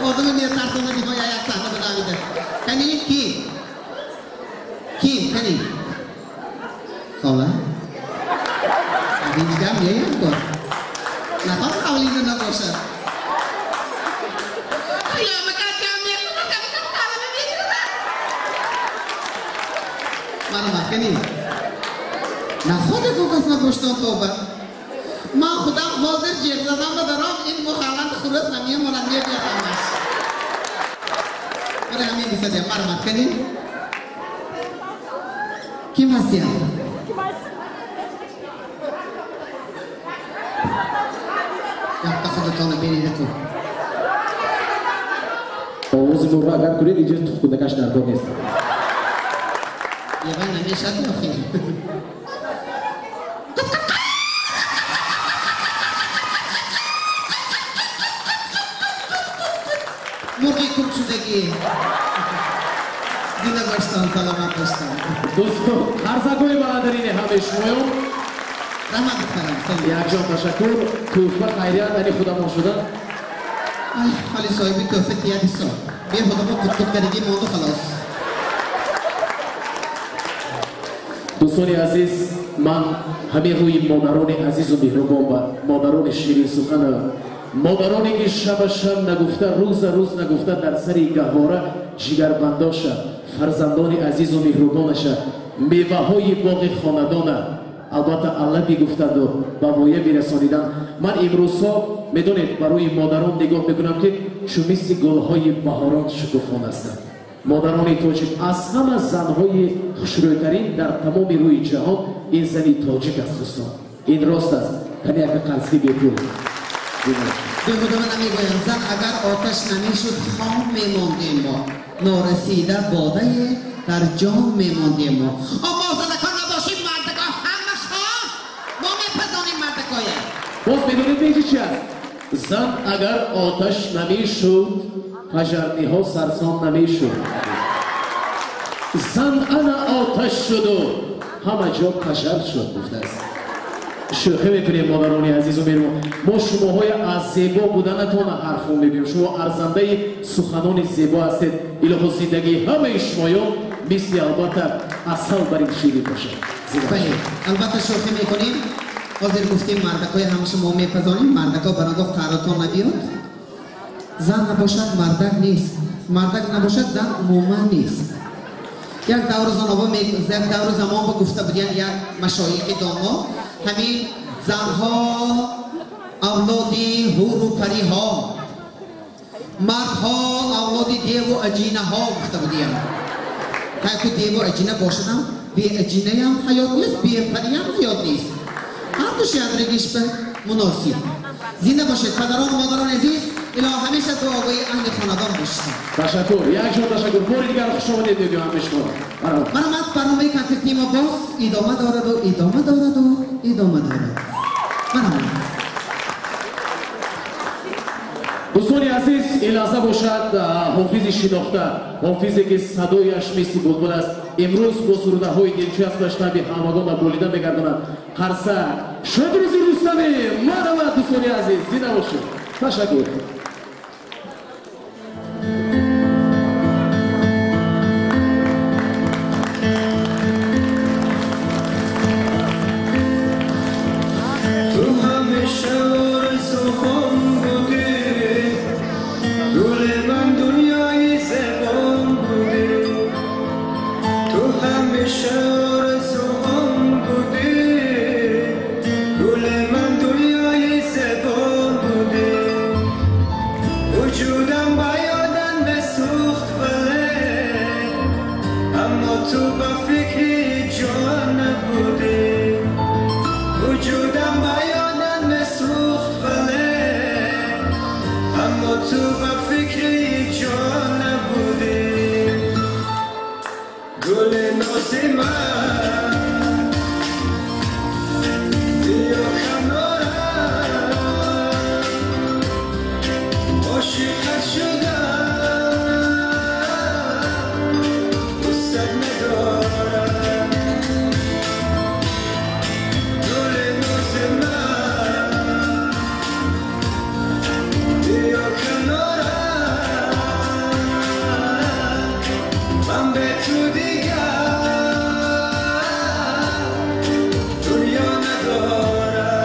Одами метарсонад ниҳоя як саҳна ба Давида. Кани ки? Ким? Кани? Хола? Ҳеҷ гап неям кор. Нахоҳ ҳавлида набошад. Марҳамат, кани? Нахоҳ кас набоштон тоба. Ман худам ҳозир ҷеғ задам ба даром ин мухалланд хурос намемонад, мебиёд ҳамаш. Барои ҳамин бисадиям. Марҳамат, кани? Ким ҳастиям? Якта худатонро бинед ку. Овози мурғ агар кунед, инҷо тухкудакаш дар кор нест. Явай намешад охир. Мурғи куб шудагӣ. Зинда боштон, саломат боштон. Дӯстон, қарсакҳои баландтарини ҳамаи шумоён. Раҳмат духтарам. Якҷон ташаккур. Тӯҳфа хайрият ани худамон шуда. Ай, ҳоли соҳиби тӯҳфа тияди со. Беҳуда бо қутқут кардагӣ монду халос. Дӯстони азиз, ман ҳамин рӯи модарони азизу меҳрубон ба модарони ширинсухана, модароне ки шаба шаб нагуфта, рӯза рӯз нагуфта дар сари гаҳвора ҷигарбандоша, фарзандони азизу меҳрубонаша, меваҳои боғи хонадона албатта алла бигуфтанду ба воя бирасонидан. Ман имрӯзҳо медонед барои модарон нигоҳ мекунам ки чун мисли гулҳои баҳорон шукуфон ҳастанд. Модарони тоҷик аз ҳама занҳои хушрӯйтарин дар тамоми рӯи ҷаҳон ин зани тоҷик аст, дӯстон. Ин рост аст. Кани яка қарзги бепул. Беҳуда ман намегӯям, зан агар оташ намешуд, хом мемондем мо. Норасида бодае дар ҷом мемондем мо. Мо занакон набошем, мардакон ҳама хом. Мо мепазонем мардакоя. Боз медонед инҷи чи аст? Зан агар оташ намешуд, пажарниҳо сарсон намешуд. Зан ана оташ шуду ҳама ҷо пажар шуд, гуфтааст. Шӯхӣ мекунем модарони азизу меҳрубон. Мо шумоҳои аз зебо буданатон ҳарфо мебинем. Шумо арзандаи суханони зебо ҳастед. Илоҳо зиндагии ҳамаи шумоён мисли албатта асал бар ин ширин бошад. Бале, албатта шӯхӣ мекунем. Ҳозир гуфтем мардакҳои ҳамаша мо мепазонем, мардакҳо барангоҳ қаротон набиёд. Зан набошад, мардак нест. Мардак набошад, зан умуман нест. Як давру замон ба гуфта будиян як машоихи доно, ҳамин занҳо авлоди ҳуру париҳо, мардҳо авлоди деву аҷинаҳо гуфта будиян. Ҳайку деву аҷина бошадам, беаҷинаям ҳаёт нест, бепариям ҳаёт нест. Ҳардуш ядрагиш ба муносиб. Зинда бошед падарон ва модарони азиз, илоҳ ҳамеша дуогӯи аҳли хонадон бошед. Ташаккур, як ҷон ташаккур. Бори дигар хуш омадед мегӯям ҳамаи шумо. Марҳамат, барномаи консертии мо боз идома дорад ва идома дорад ва идома дорад. Марҳамат. Дӯстони азиз, ин лаҳза бошад ҳофизи шинохта, ҳофизе ки садояш мисли булбул аст, имрӯз бо сурудаҳои дилчаспаш таби ҳамагонро болида мегардонад. Қарсак Шодрӯзи Рустамӣ. Марҳамат, дӯстони азиз, зинда бошед. Ташаккур. Ту ҳамеша орзуҳом будӣ, гули ман дунёи зебом будӣ. Ту ҳамеша орзуҳом будӣ, гули ман дунёи зебом будӣ. Вуҷудам ба ёдан бисӯхт, вале аммо ту ба фикри ҷон набудӣ. Вуҷудам ба ёдан бисӯхт, вале аммо ту ба фикри ҷон набудӣ. Гули нози ман, биё канорам, ошиқат шудам, дӯстат медорам. Гули нози ман, биё канорам, ман бе ту дигар дунё надорам.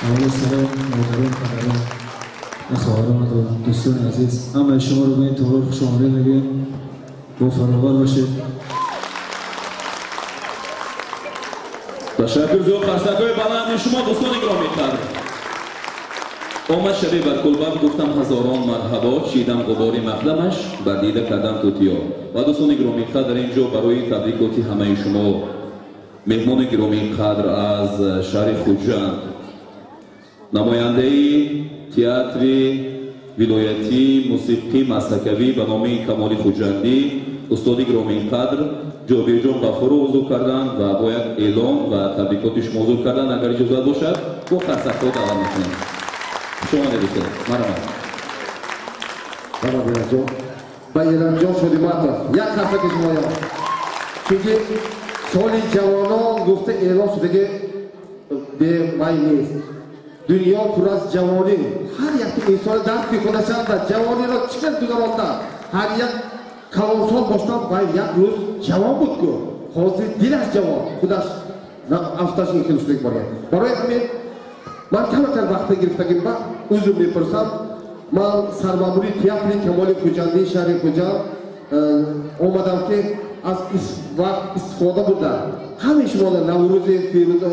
Аввал салом модарон, падарон ва хоҳарон ва дӯстони азиз. Ҳамаи шуморо ба ин толор хуш омадед мегӯем. Бо фаровон бошед. Ташаккур зиёд, қарсакҳои баланди шумо дӯстони гиромӣ қадр. Омад шабе бар кулбам, гуфтам ҳазорон марҳабо, чидам ғубори мақдамаш, бар дида кардам тутиё. Ва дӯстони гиромӣ қадр, ин ҷо барои табрикоти ҳамаи шумо меҳмони гиромӣ қадр аз шаҳри Хуҷанд, намояндаи театри вилоятӣ мусиқӣ мазҳакавӣ ба номи Камоли Хуҷандӣ, устоди гиромӣ қадр Ҷобирҷон Ғафуров ҳузур карданд ва бо як эълон ва табрикоти шумо ҳузур карданд. Агар иҷозат бошад, бо қарсакҳо даъват мекунем. Хуш омадед устод, марҳамат. Марҳамат ба Эронҷон Шодиматов як қарсаки шумоям, чунки соли ҷавонон гуфта эълон шудаги бевай нест. Дунё пур аз ҷавонӣ, ҳар як инсон дасти худашанда ҷавониро чӣ қадр гузаронда. Ҳар як калонсол боштан вай як рӯз ҷавон буд ку, ҳозир дилаш ҷавон, худаш афташ ин хел шудаги боряд. Барои ҳамин ман камакар вақта гирифтагим ба узр мепурсам. Ман сармамури театри Камоли Хуҷандии шаҳри Хуҷанд омадам ки аз вақт истифода бурда ҳамаи шуморо Наврӯзи фирӯзи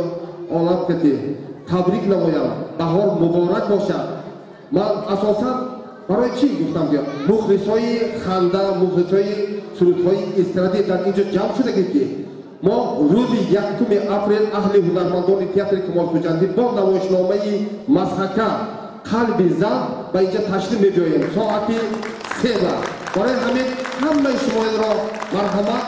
олам кати табрик намоям. Баҳор муборак бошад. Ман асосан барои чӣ гуфтам ки мухлисои ханда, мухлисои сурудҳои эстрадӣ дар инҷо ҷамъ шудагӣ ки мо рӯзи 1 апрел аҳли ҳунармандони театри Камол Хуҷандӣ бо намоишномаи мазҳака қалби зан ба инҷа ташриф мебиёем соати 3. Барои ҳамин ҳамаи шуморо марҳамат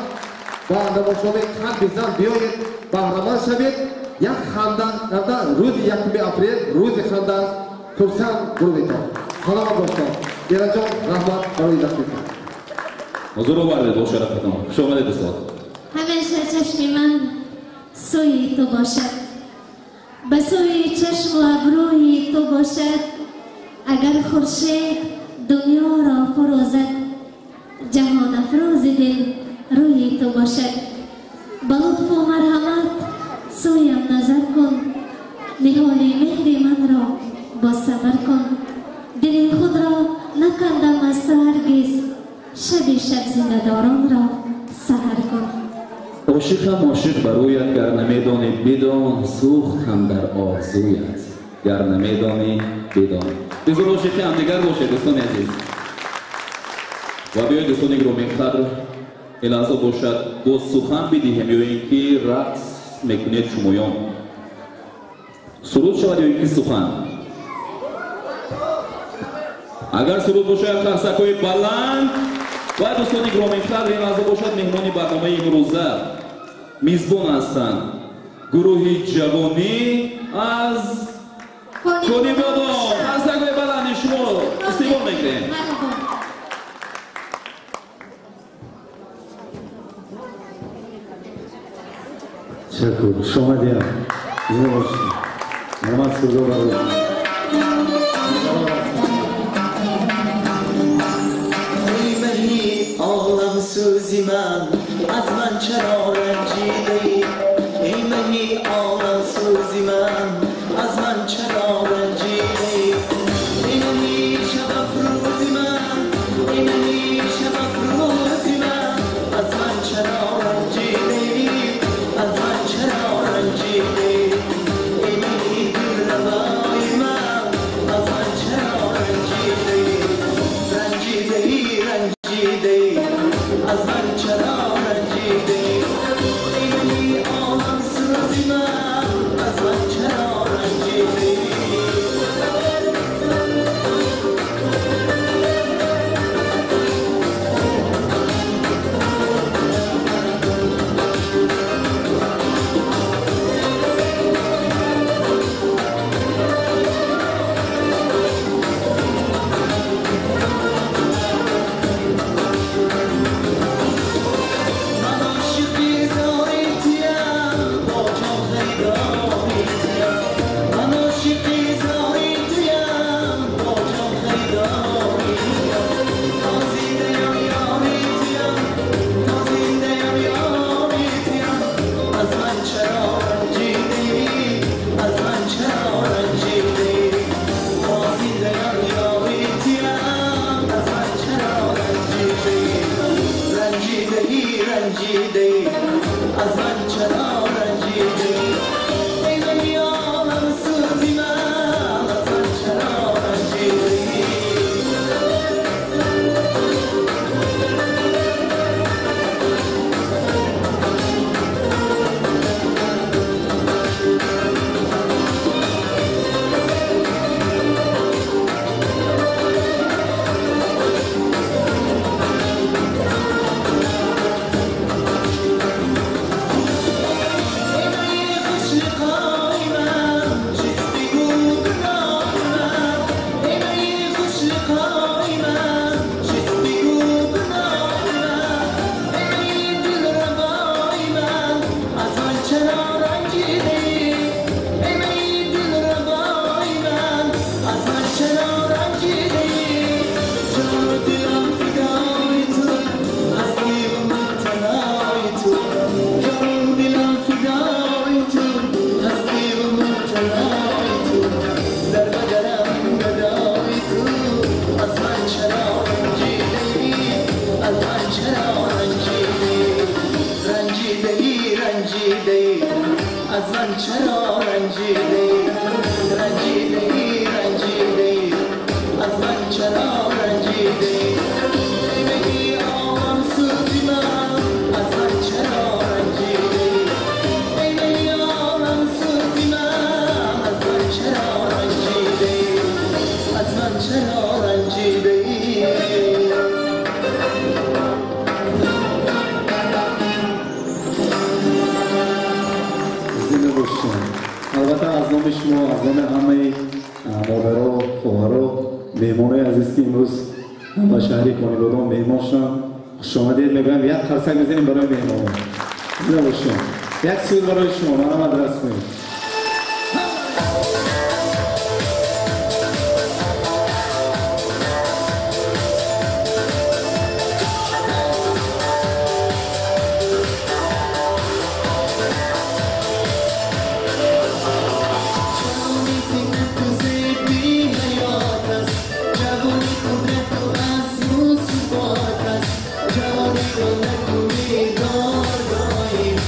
ба намоишномаи қалби зан биёед, баҳраманд шавед. Як ханда карда рӯзи 1 апрел рӯзи ханда аст. Хурсанд бурветон. Саломат бошед. Эронҷон, раҳмат барои дастгиритон. Ҳузур овардед бо шарафатон. Хуш омадед устод. Ҳамеша чашми ман сӯи ту бошад, ба сӯи чашму абрӯи ту бошад. Агар хуршед дунёро фурӯзад, ҷаҳонафрӯзи дил рӯи ту бошад. Ба лутфу марҳамат сӯям назар кун, ниҳоли меҳри манро босамар кун. Дили худро накандам аз ту ҳаргиз, шаби шаб зиндадоронро саҳар кун. Ошиқам ошиқ ба рӯят, гар намедонӣ бидон, сӯхт ҳам дар орзуят, гар намедонӣ бидон. Бизор ошиқи ҳамдигар бошед дӯстони азиз. Ва биёед дӯстони гиромӣ қадр, ин лаҳза бошад боз сухан бидиҳем ё ин ки рақс мекунед шумоён. Суруд шавад ё ин ки сухан? Агар суруд бошад, қарсакҳои баланд. Ва дӯстони гиромӣ қадр, ин лаҳза бошад меҳмони барномаи имрӯза мизбон ҳастанд гурӯҳи ҷавонӣ аз Конибодом. Қарсакҳои баланди шумо истиқбол мекунем. Ташаккур, хуш омадед. Зинда бошед. Марҳамат сурудо барои. Олам сӯзи ман, аз ман чаро ранҷидаӣ? Эй маҳи олам сӯзи ман, аз ман чаро ранҷидаӣ? Эй маҳи шабафрӯзи ман, эй маҳи шабафрӯзи ман, аз ман чаро ранҷидаӣ? Аз ман чаро ранҷидаӣ? Эй маҳи дилрабои ман, аз ман чаро ранҷидаӣ? Ранҷидаӣ, ранҷидаӣ, аз ман чаро ранҷидаӣ? از من چرا رنجیده‌ای؟ ای مهی عالم سوزی من، از من چرا رنجیده‌ای؟ از من چرا رنجیده‌ای؟ رنجیده‌ای، رنجیده‌ای، از من چرا رنجیده‌ای؟ ای مهی عالم سوزی من، از من چرا رنجیده‌ای؟ ای مهی عالم سوزی من، از من چرا رنجیده‌ای؟ از من چرا رنجیده‌ای؟ Албатта, аз номи шумо, аз номи ҳамаи модаро, хоҳаро, меҳмонои азиз, ки имрӯз ба шаҳри Конибодом меҳмон шуданд, хушомадед мегӯям. Як қарсак мезанем барои меҳмонон. Зинда бошед. Як суруд барои шумо, марҳамат, рақс кунед. جوانی قدرت و عزم و ثبات است، جوانی رو نگویی دار داریم.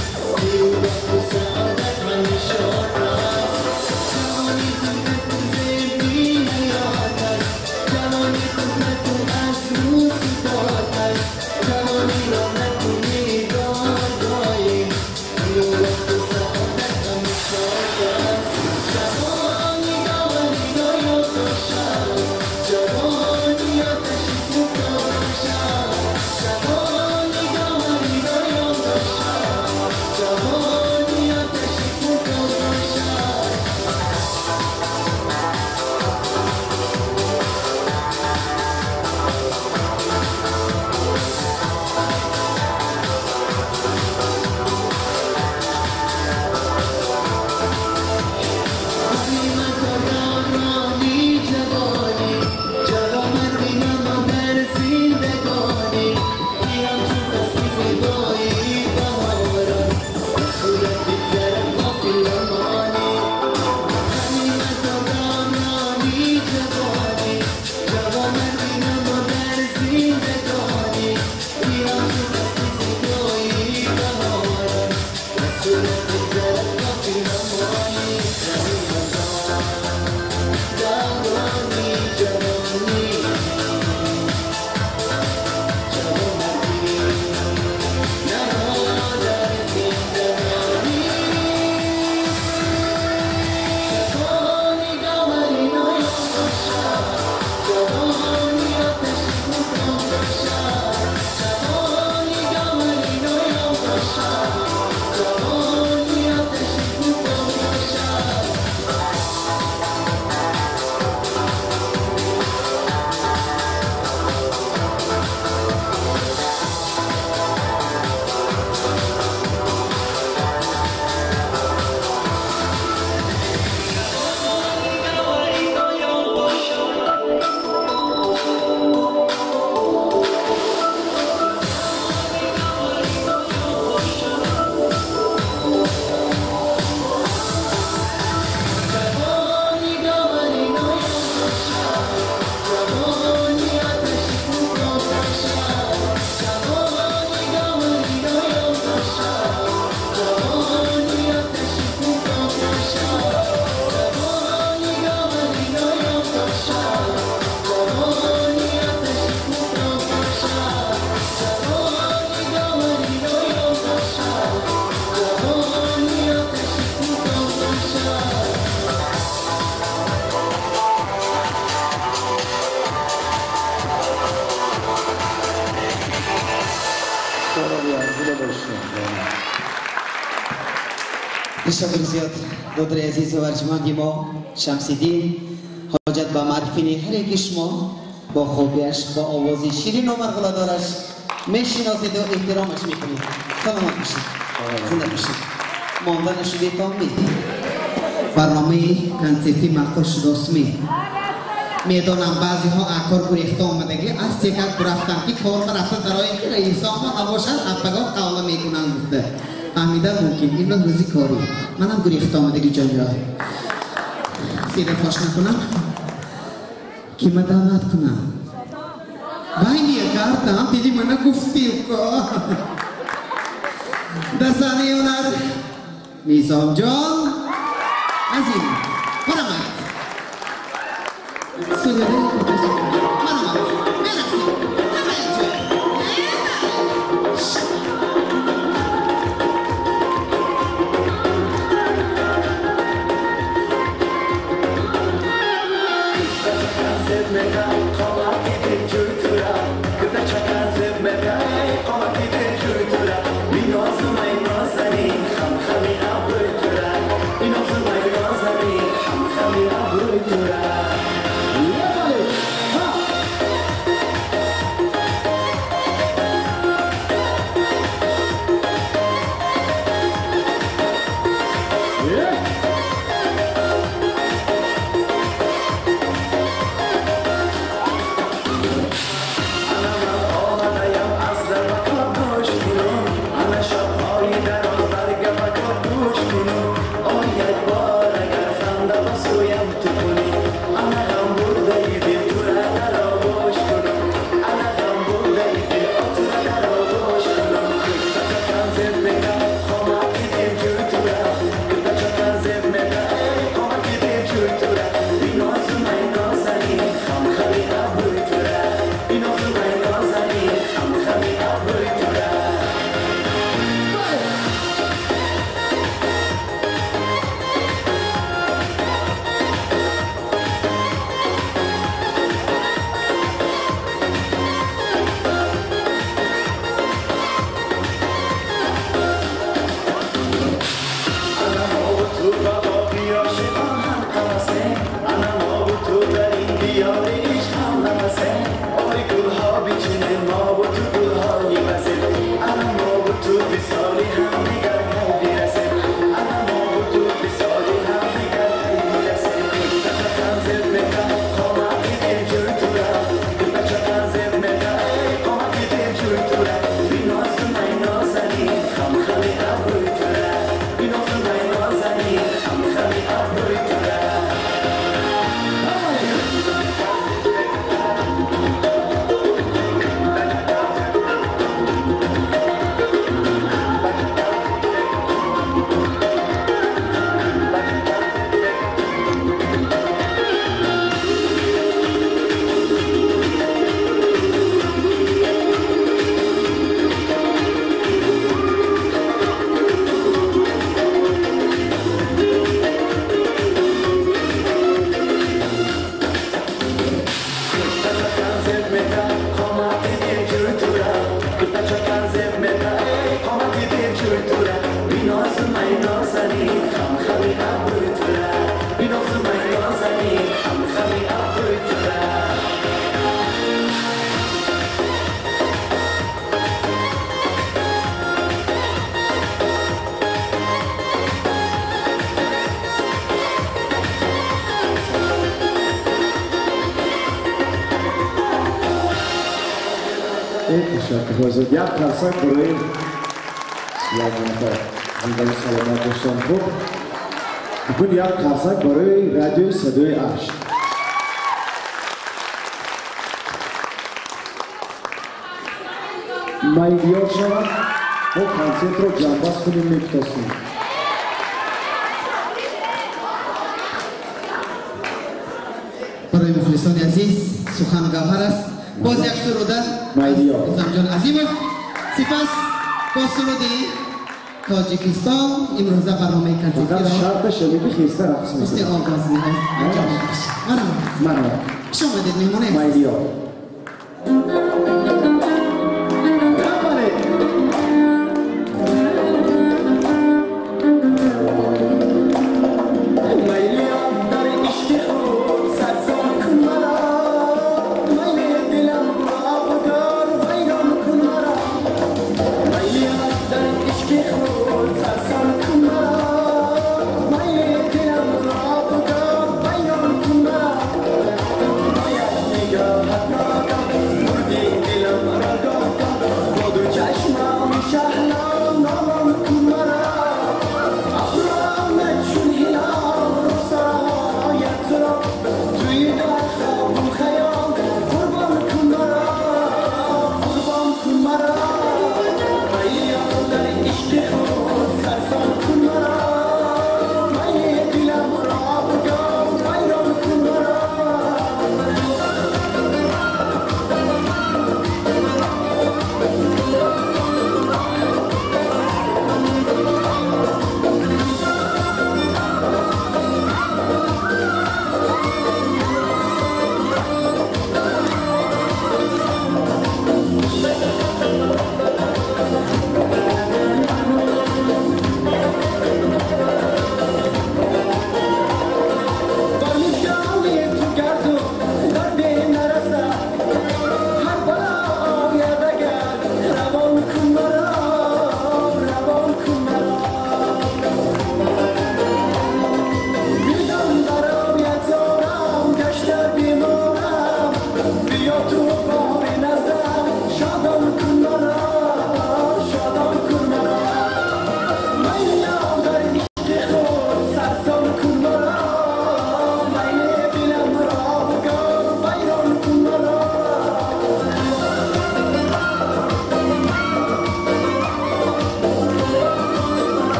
Ташаккур зиёд додари азизу арҷманди мо Шамсиддин. Ҳоҷат ба маърифини ҳар яки шумо бо хубиаш, бо овози ширину марғуладораш мешиносиду эҳтиромаш мекунед. Саломат бошед, зинда бошед. Монда нашудетон ми барномаи консертӣ маъқул шудостми? Медонам баъзеҳо акор гурехта омадагӣ аз текат рафтам ки кор рафта дарои ки раисомо набошад аппаго қавла мекунанд гуфта. Фаҳмидан мумкин имрӯз рӯзи корӣ. Манам гурехта омадагӣ ҷонҷо. Сира фош накунам ки ма даъват кунам. Вай мегардам дили мана гуфтӣ ко. Дар саҳнаи ҳунар Низомҷон Азим. Марамат. Суруди марамат. Мерақсем. Ҳама якҷоя. Як қарсак барои Сулаймонака зиндагӣ саломат доштан. Хуб, букун як қарсак барои радиои садои Ашт. Майдиёр шавад, мо консертро ҷамъбаст кунем мепутасем. Барои мухлисони азиз сухан гавҳар аст. Боз як суруда Низомҷон Азимов, сипас бо суруди Тоҷикистон имрӯза барномаи консертиро шарташ ҳамин ки хеста рақс мекунад. Ҳусни оғоз анҷом мебахшад. Марҳамат. Хуш омадед меҳмони азиз. Майдиёр.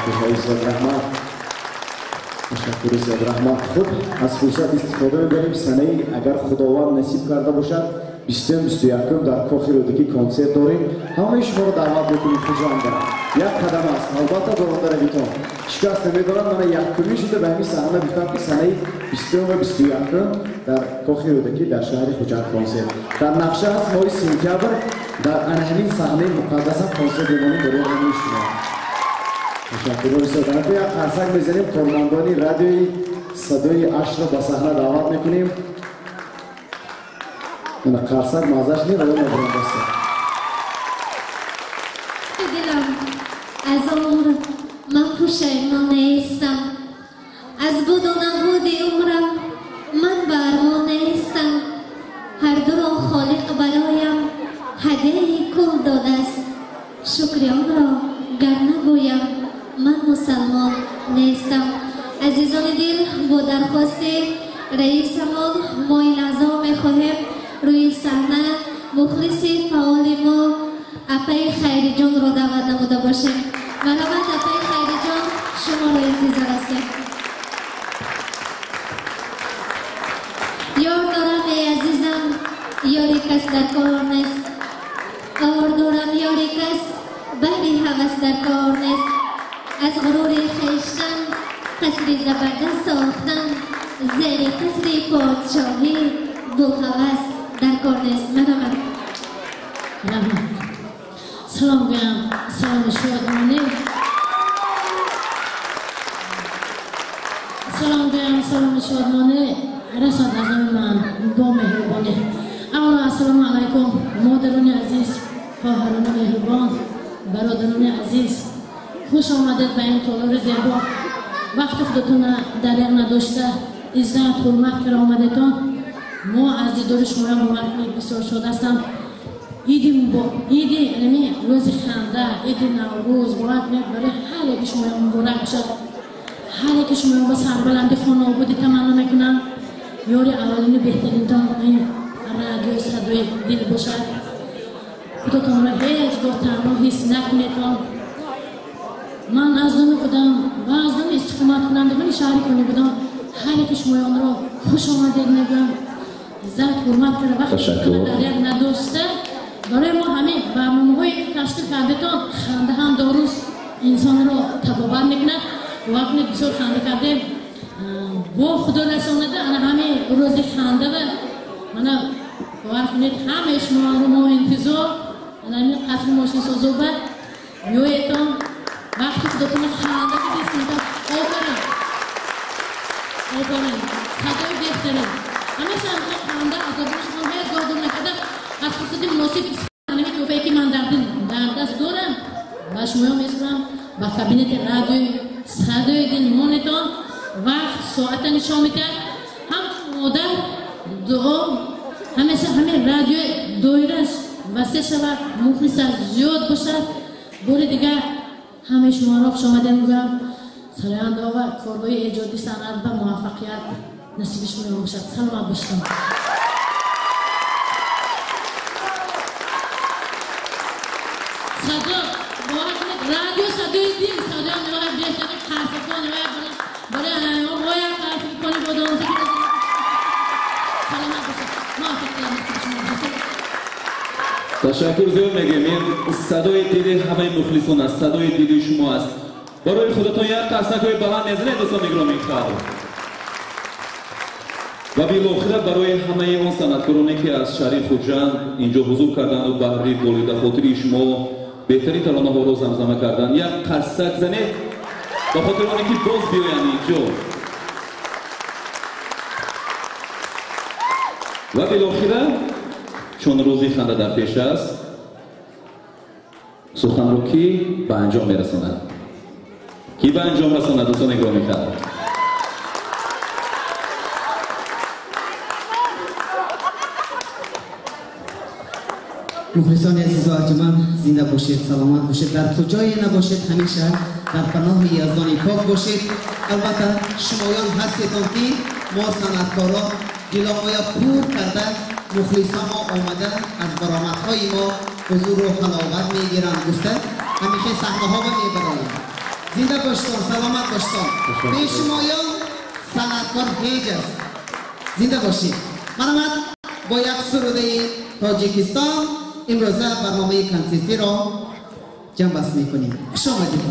Ташаккурҳои зиёд, раҳмат. Ташаккури зиёд, раҳмат. Хуб, аз фурсат истифода мебарем. Санаи агар Худованд насиб карда бошад, 20-21 дар Кохи Рӯдакӣ консерт дорем. Ҳамаи шуморо даъват мекунем Хуҷанда. Як қадам аст, албатта бародаравитон. Ҳеҷ кас намедонад, мана якумин шуда ба ҳамин саҳна гуфтам, ки санаи 20 ва 21 дар Кохи Рӯдакӣ дар шаҳри Хуҷанд консерт. Дар нақша аст моҳи сентябр дар ана ҳамин саҳнаи муқаддасам консерт мемонем барои ҳамаи шумо. Ташаккурҳои зиёд. Як қарсак мезанем, кормандони радиои садои ашро ба саҳна даъват мекунем. Мана қарсак маззаш не, ва набурам баста. Дилам аз умр ман пушаймон нестам, аз буду набуди умрам ман ба армон нестам. Ҳар дуро Холиқ бароям ҳадияи кул додааст, шукри онро гар нагӯям ман мусалмон нестам. Азизони дил, бо дархости раисамон мо ин лаҳзаҳо мехоҳем рӯи саҳна мухлиси фаъоли мо апаи Хайриҷонро даъват намуда бошем. Марҳамат, апаи Хайриҷон, шуморо интизор ҳастем. Ёр дорам, эй азизам, ёри кас дар кор нест. Ор дорам, ёри кас баҳри ҳавас дар кор нест. Аз ғурури хештан қасри забардаст сохтан, зери қасри подшоҳӣ булҳавас дар кор нест. Марҳамат. Раҳмат. Салом гӯям, саломи шодмонӣ. Салом гӯям, саломи шодмонӣ расад аз номи ман бо меҳрубонӣ. Аввало ассалому алайкум, модарони азиз, хоҳарони меҳрубон, бародарони азиз. Хуш омадед ба ин толори зебо. Вақти худатонро дареғ надошта, иззат, ҳурмат кара омадетон. Мо аз дидори шумоям бовар кунед бисёр шод ҳастам. Иди ами рӯзи ханда, иди Наврӯз бовар кунед барои ҳар яки шумоям муборак бошад. Ҳар яки шумоям ба сарбаланди хонаободӣ таманно мекунам. Ёри аввалини беҳтаринтон ин радиои садои дил бошад. Худотонро ҳеҷ гоҳ танҳо ҳис накунедон. Ман аз номи худам ва аз номи истиқоматкунандагони шаҳри Конибодом ҳар яки шумоёнро хуш омадед мегӯям. Иззат, ҳурмат кара вақти дареғ надошта барои мо ҳамин барномаҳое ки ташкил кардетон ханда ҳам доруст, инсонро табобат мекунад. Бовар кунед бисёр ханда кардем. Бо Худо расонада ана ҳамин рӯзи ханда ва мана бовар кунед ҳамаи шуморо мо интизор ана ҳамин қасри мошинсозоба биёедтон. Вақти худотонро ханда кардед. Офарин, офарин, садои беҳтарин. Ҳамеша ханда аз забони шумо ҳеҷ гоҳ дур накарда. Аз фурсати муносиб ҳамин тӯҳфае ки ман дар даст дорам ба шумоё месупорам ба кабинети радиои садои дил монетон. Вақт соата нишон медиҳад. Ҳамчун модар дуо ҳамеша ҳамин радиои доираш васеъ шавад, мухлисаш зиёд бошад. Бори дигар ҳамаи шуморо хуш омадед мегӯям. Сарояндаҳо ва корҳои эҷодии санъат ба муваффақият насиби шумо бошад. Саломат бошед. Садо бовар кунед, радио садои дил, садоям ниҳоят беҳтарин, қарсакҳо ниҳоят барои бояд қарсаки Конибодом. Саломат бошед, муваффақият насиби шумо бошад. Ташаккур зиёд мегӯем. Ин садои дили ҳамаи мухлисон аст, садои дили шумо аст. Барои худатон як қарсакҳои баланд мезанед, дӯстони гиромии қадр. Ва билохира барои ҳамаи он санъаткороне ки аз шаҳри Хуҷанд инҷо ҳузур карданду баҳри болидахотири шумо беҳтарин таронаҳоро замзама карданд, як қарсак занед ба хотири оне ки боз биёянд инҷо. Ва билохира чун рӯзи ханда дар пеш аст, суханро кӣ ба анҷом мерасонад? Кӣ ба анҷом расонад, дӯстони гиромии қадр? Мухлисони азизу арҷуманд, зинда бошед, саломат бошед, дар куҷое набошед, ҳамеша дар паноҳи Яздони пок бошед. Албатта шумоён ҳастетон ки мо санъаткоро дилоҳоя пур карда, мухлисон мо омада аз баромадҳои мо ҳузуру ҳаловат мегиранд гуфта ҳамеша саҳнаҳо мебароем. Зинда боштон, саломат боштон. Бешумоён санъаткор ҳеҷ аст. Зинда бошед. Марҳамат бо як сурудаи Тоҷикистон имрӯза барномаи консертиро ҷамъбаст мекунем. Хуш омадед.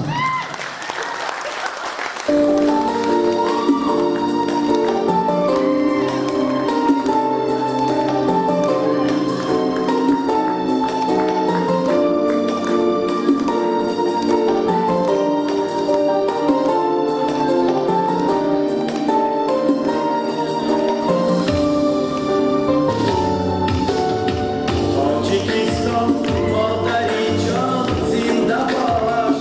Тоҷикистон модари ҷон зинда бош,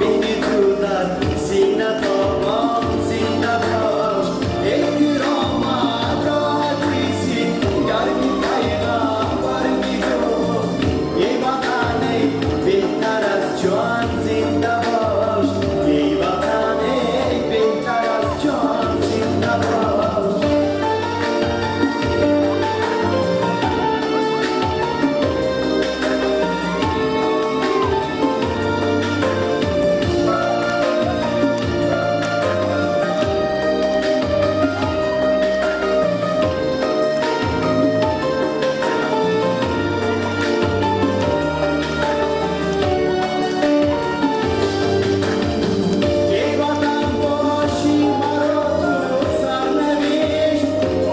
меҳри ту дар сина тобон зинда бош, эҳтиромат роҳатиси гарми пайғамбар бигӯ, эй ватан эй беҳтар аз ҷон зинда бош, эй ватан эй беҳтар аз ҷон зинда бош. Эй ватан боши маро ту сарнавишт,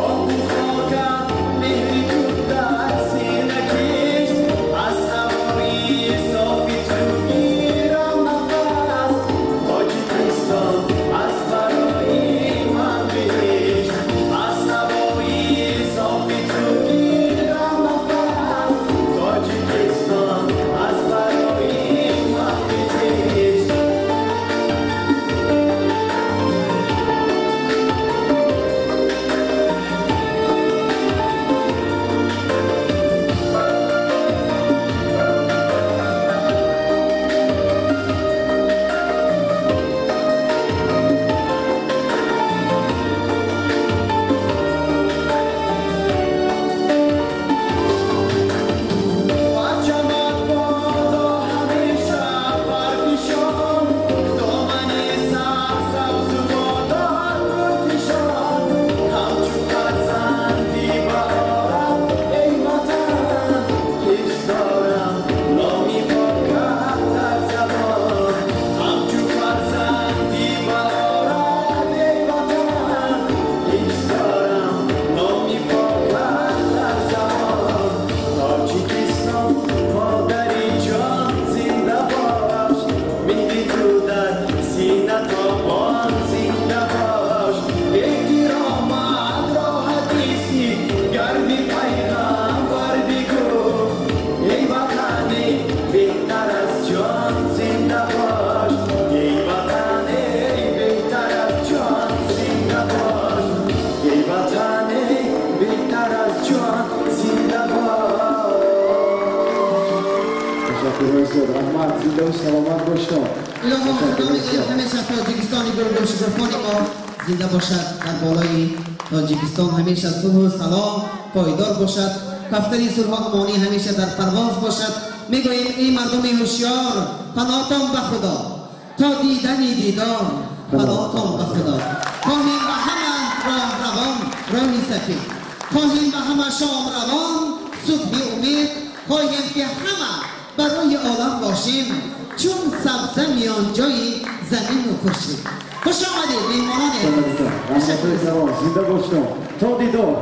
обу хокат меҳри ту дар сина кишт, аз ҳавои софи ту гирам нафас, Тоҷикистон аз барои ман биҳишт, аз ҳавои софи ту гирам нафас, Тоҷикистон аз барои ман биҳишт. Парчамат бодо ҳамеша барфишон, домани сарсабзу бодор пурфишон, ҳамчу фарзанди баҳорам эй ватан, ҳифз дорам номи покат дар забон, ҳамчу фарзанди баҳорам эй ватан, ҳифз дорам номи покат дар забон. Тоҷикистон модари ҷон зинда бош, меҳри ту дар сина тобон зинда бош, эҳтиромат роҳатиси гарми пайғамбар бигӯ, эй ватан эй беҳтар аз ҷон зинда бош, эй ватан эй беҳтар аз ҷон зинда бош, эй ватан эй беҳтар аз ҷон зинда бош. Ташаккурҳои зиёд, раҳмат, зиндаву саломат боштон. Илоҳо худо мегӯем ҳамеша Тоҷикистони гулгулшукуфони мо зинда бошад, дар болои Тоҷикистон ҳамеша сулҳу салом пойдор бошад, кафтари сулҳу амонӣ ҳамеша дар парвоз бошад. Мегӯем эй мардуми ҳушёр, паноҳтон ба Худо, то дидани дидор паноҳтон ба Худо. Хоҳем ба ҳама роҳравон роҳи сафед, хоҳем ба ҳама шомравон субҳи умед, хоҳем ки ҳама барои олам бошем чун сабза миён ҷои замину хуршед. Хуш омадед меҳмонони азиз. Раҳматҳои фаровон, зинда боштон, то дидор.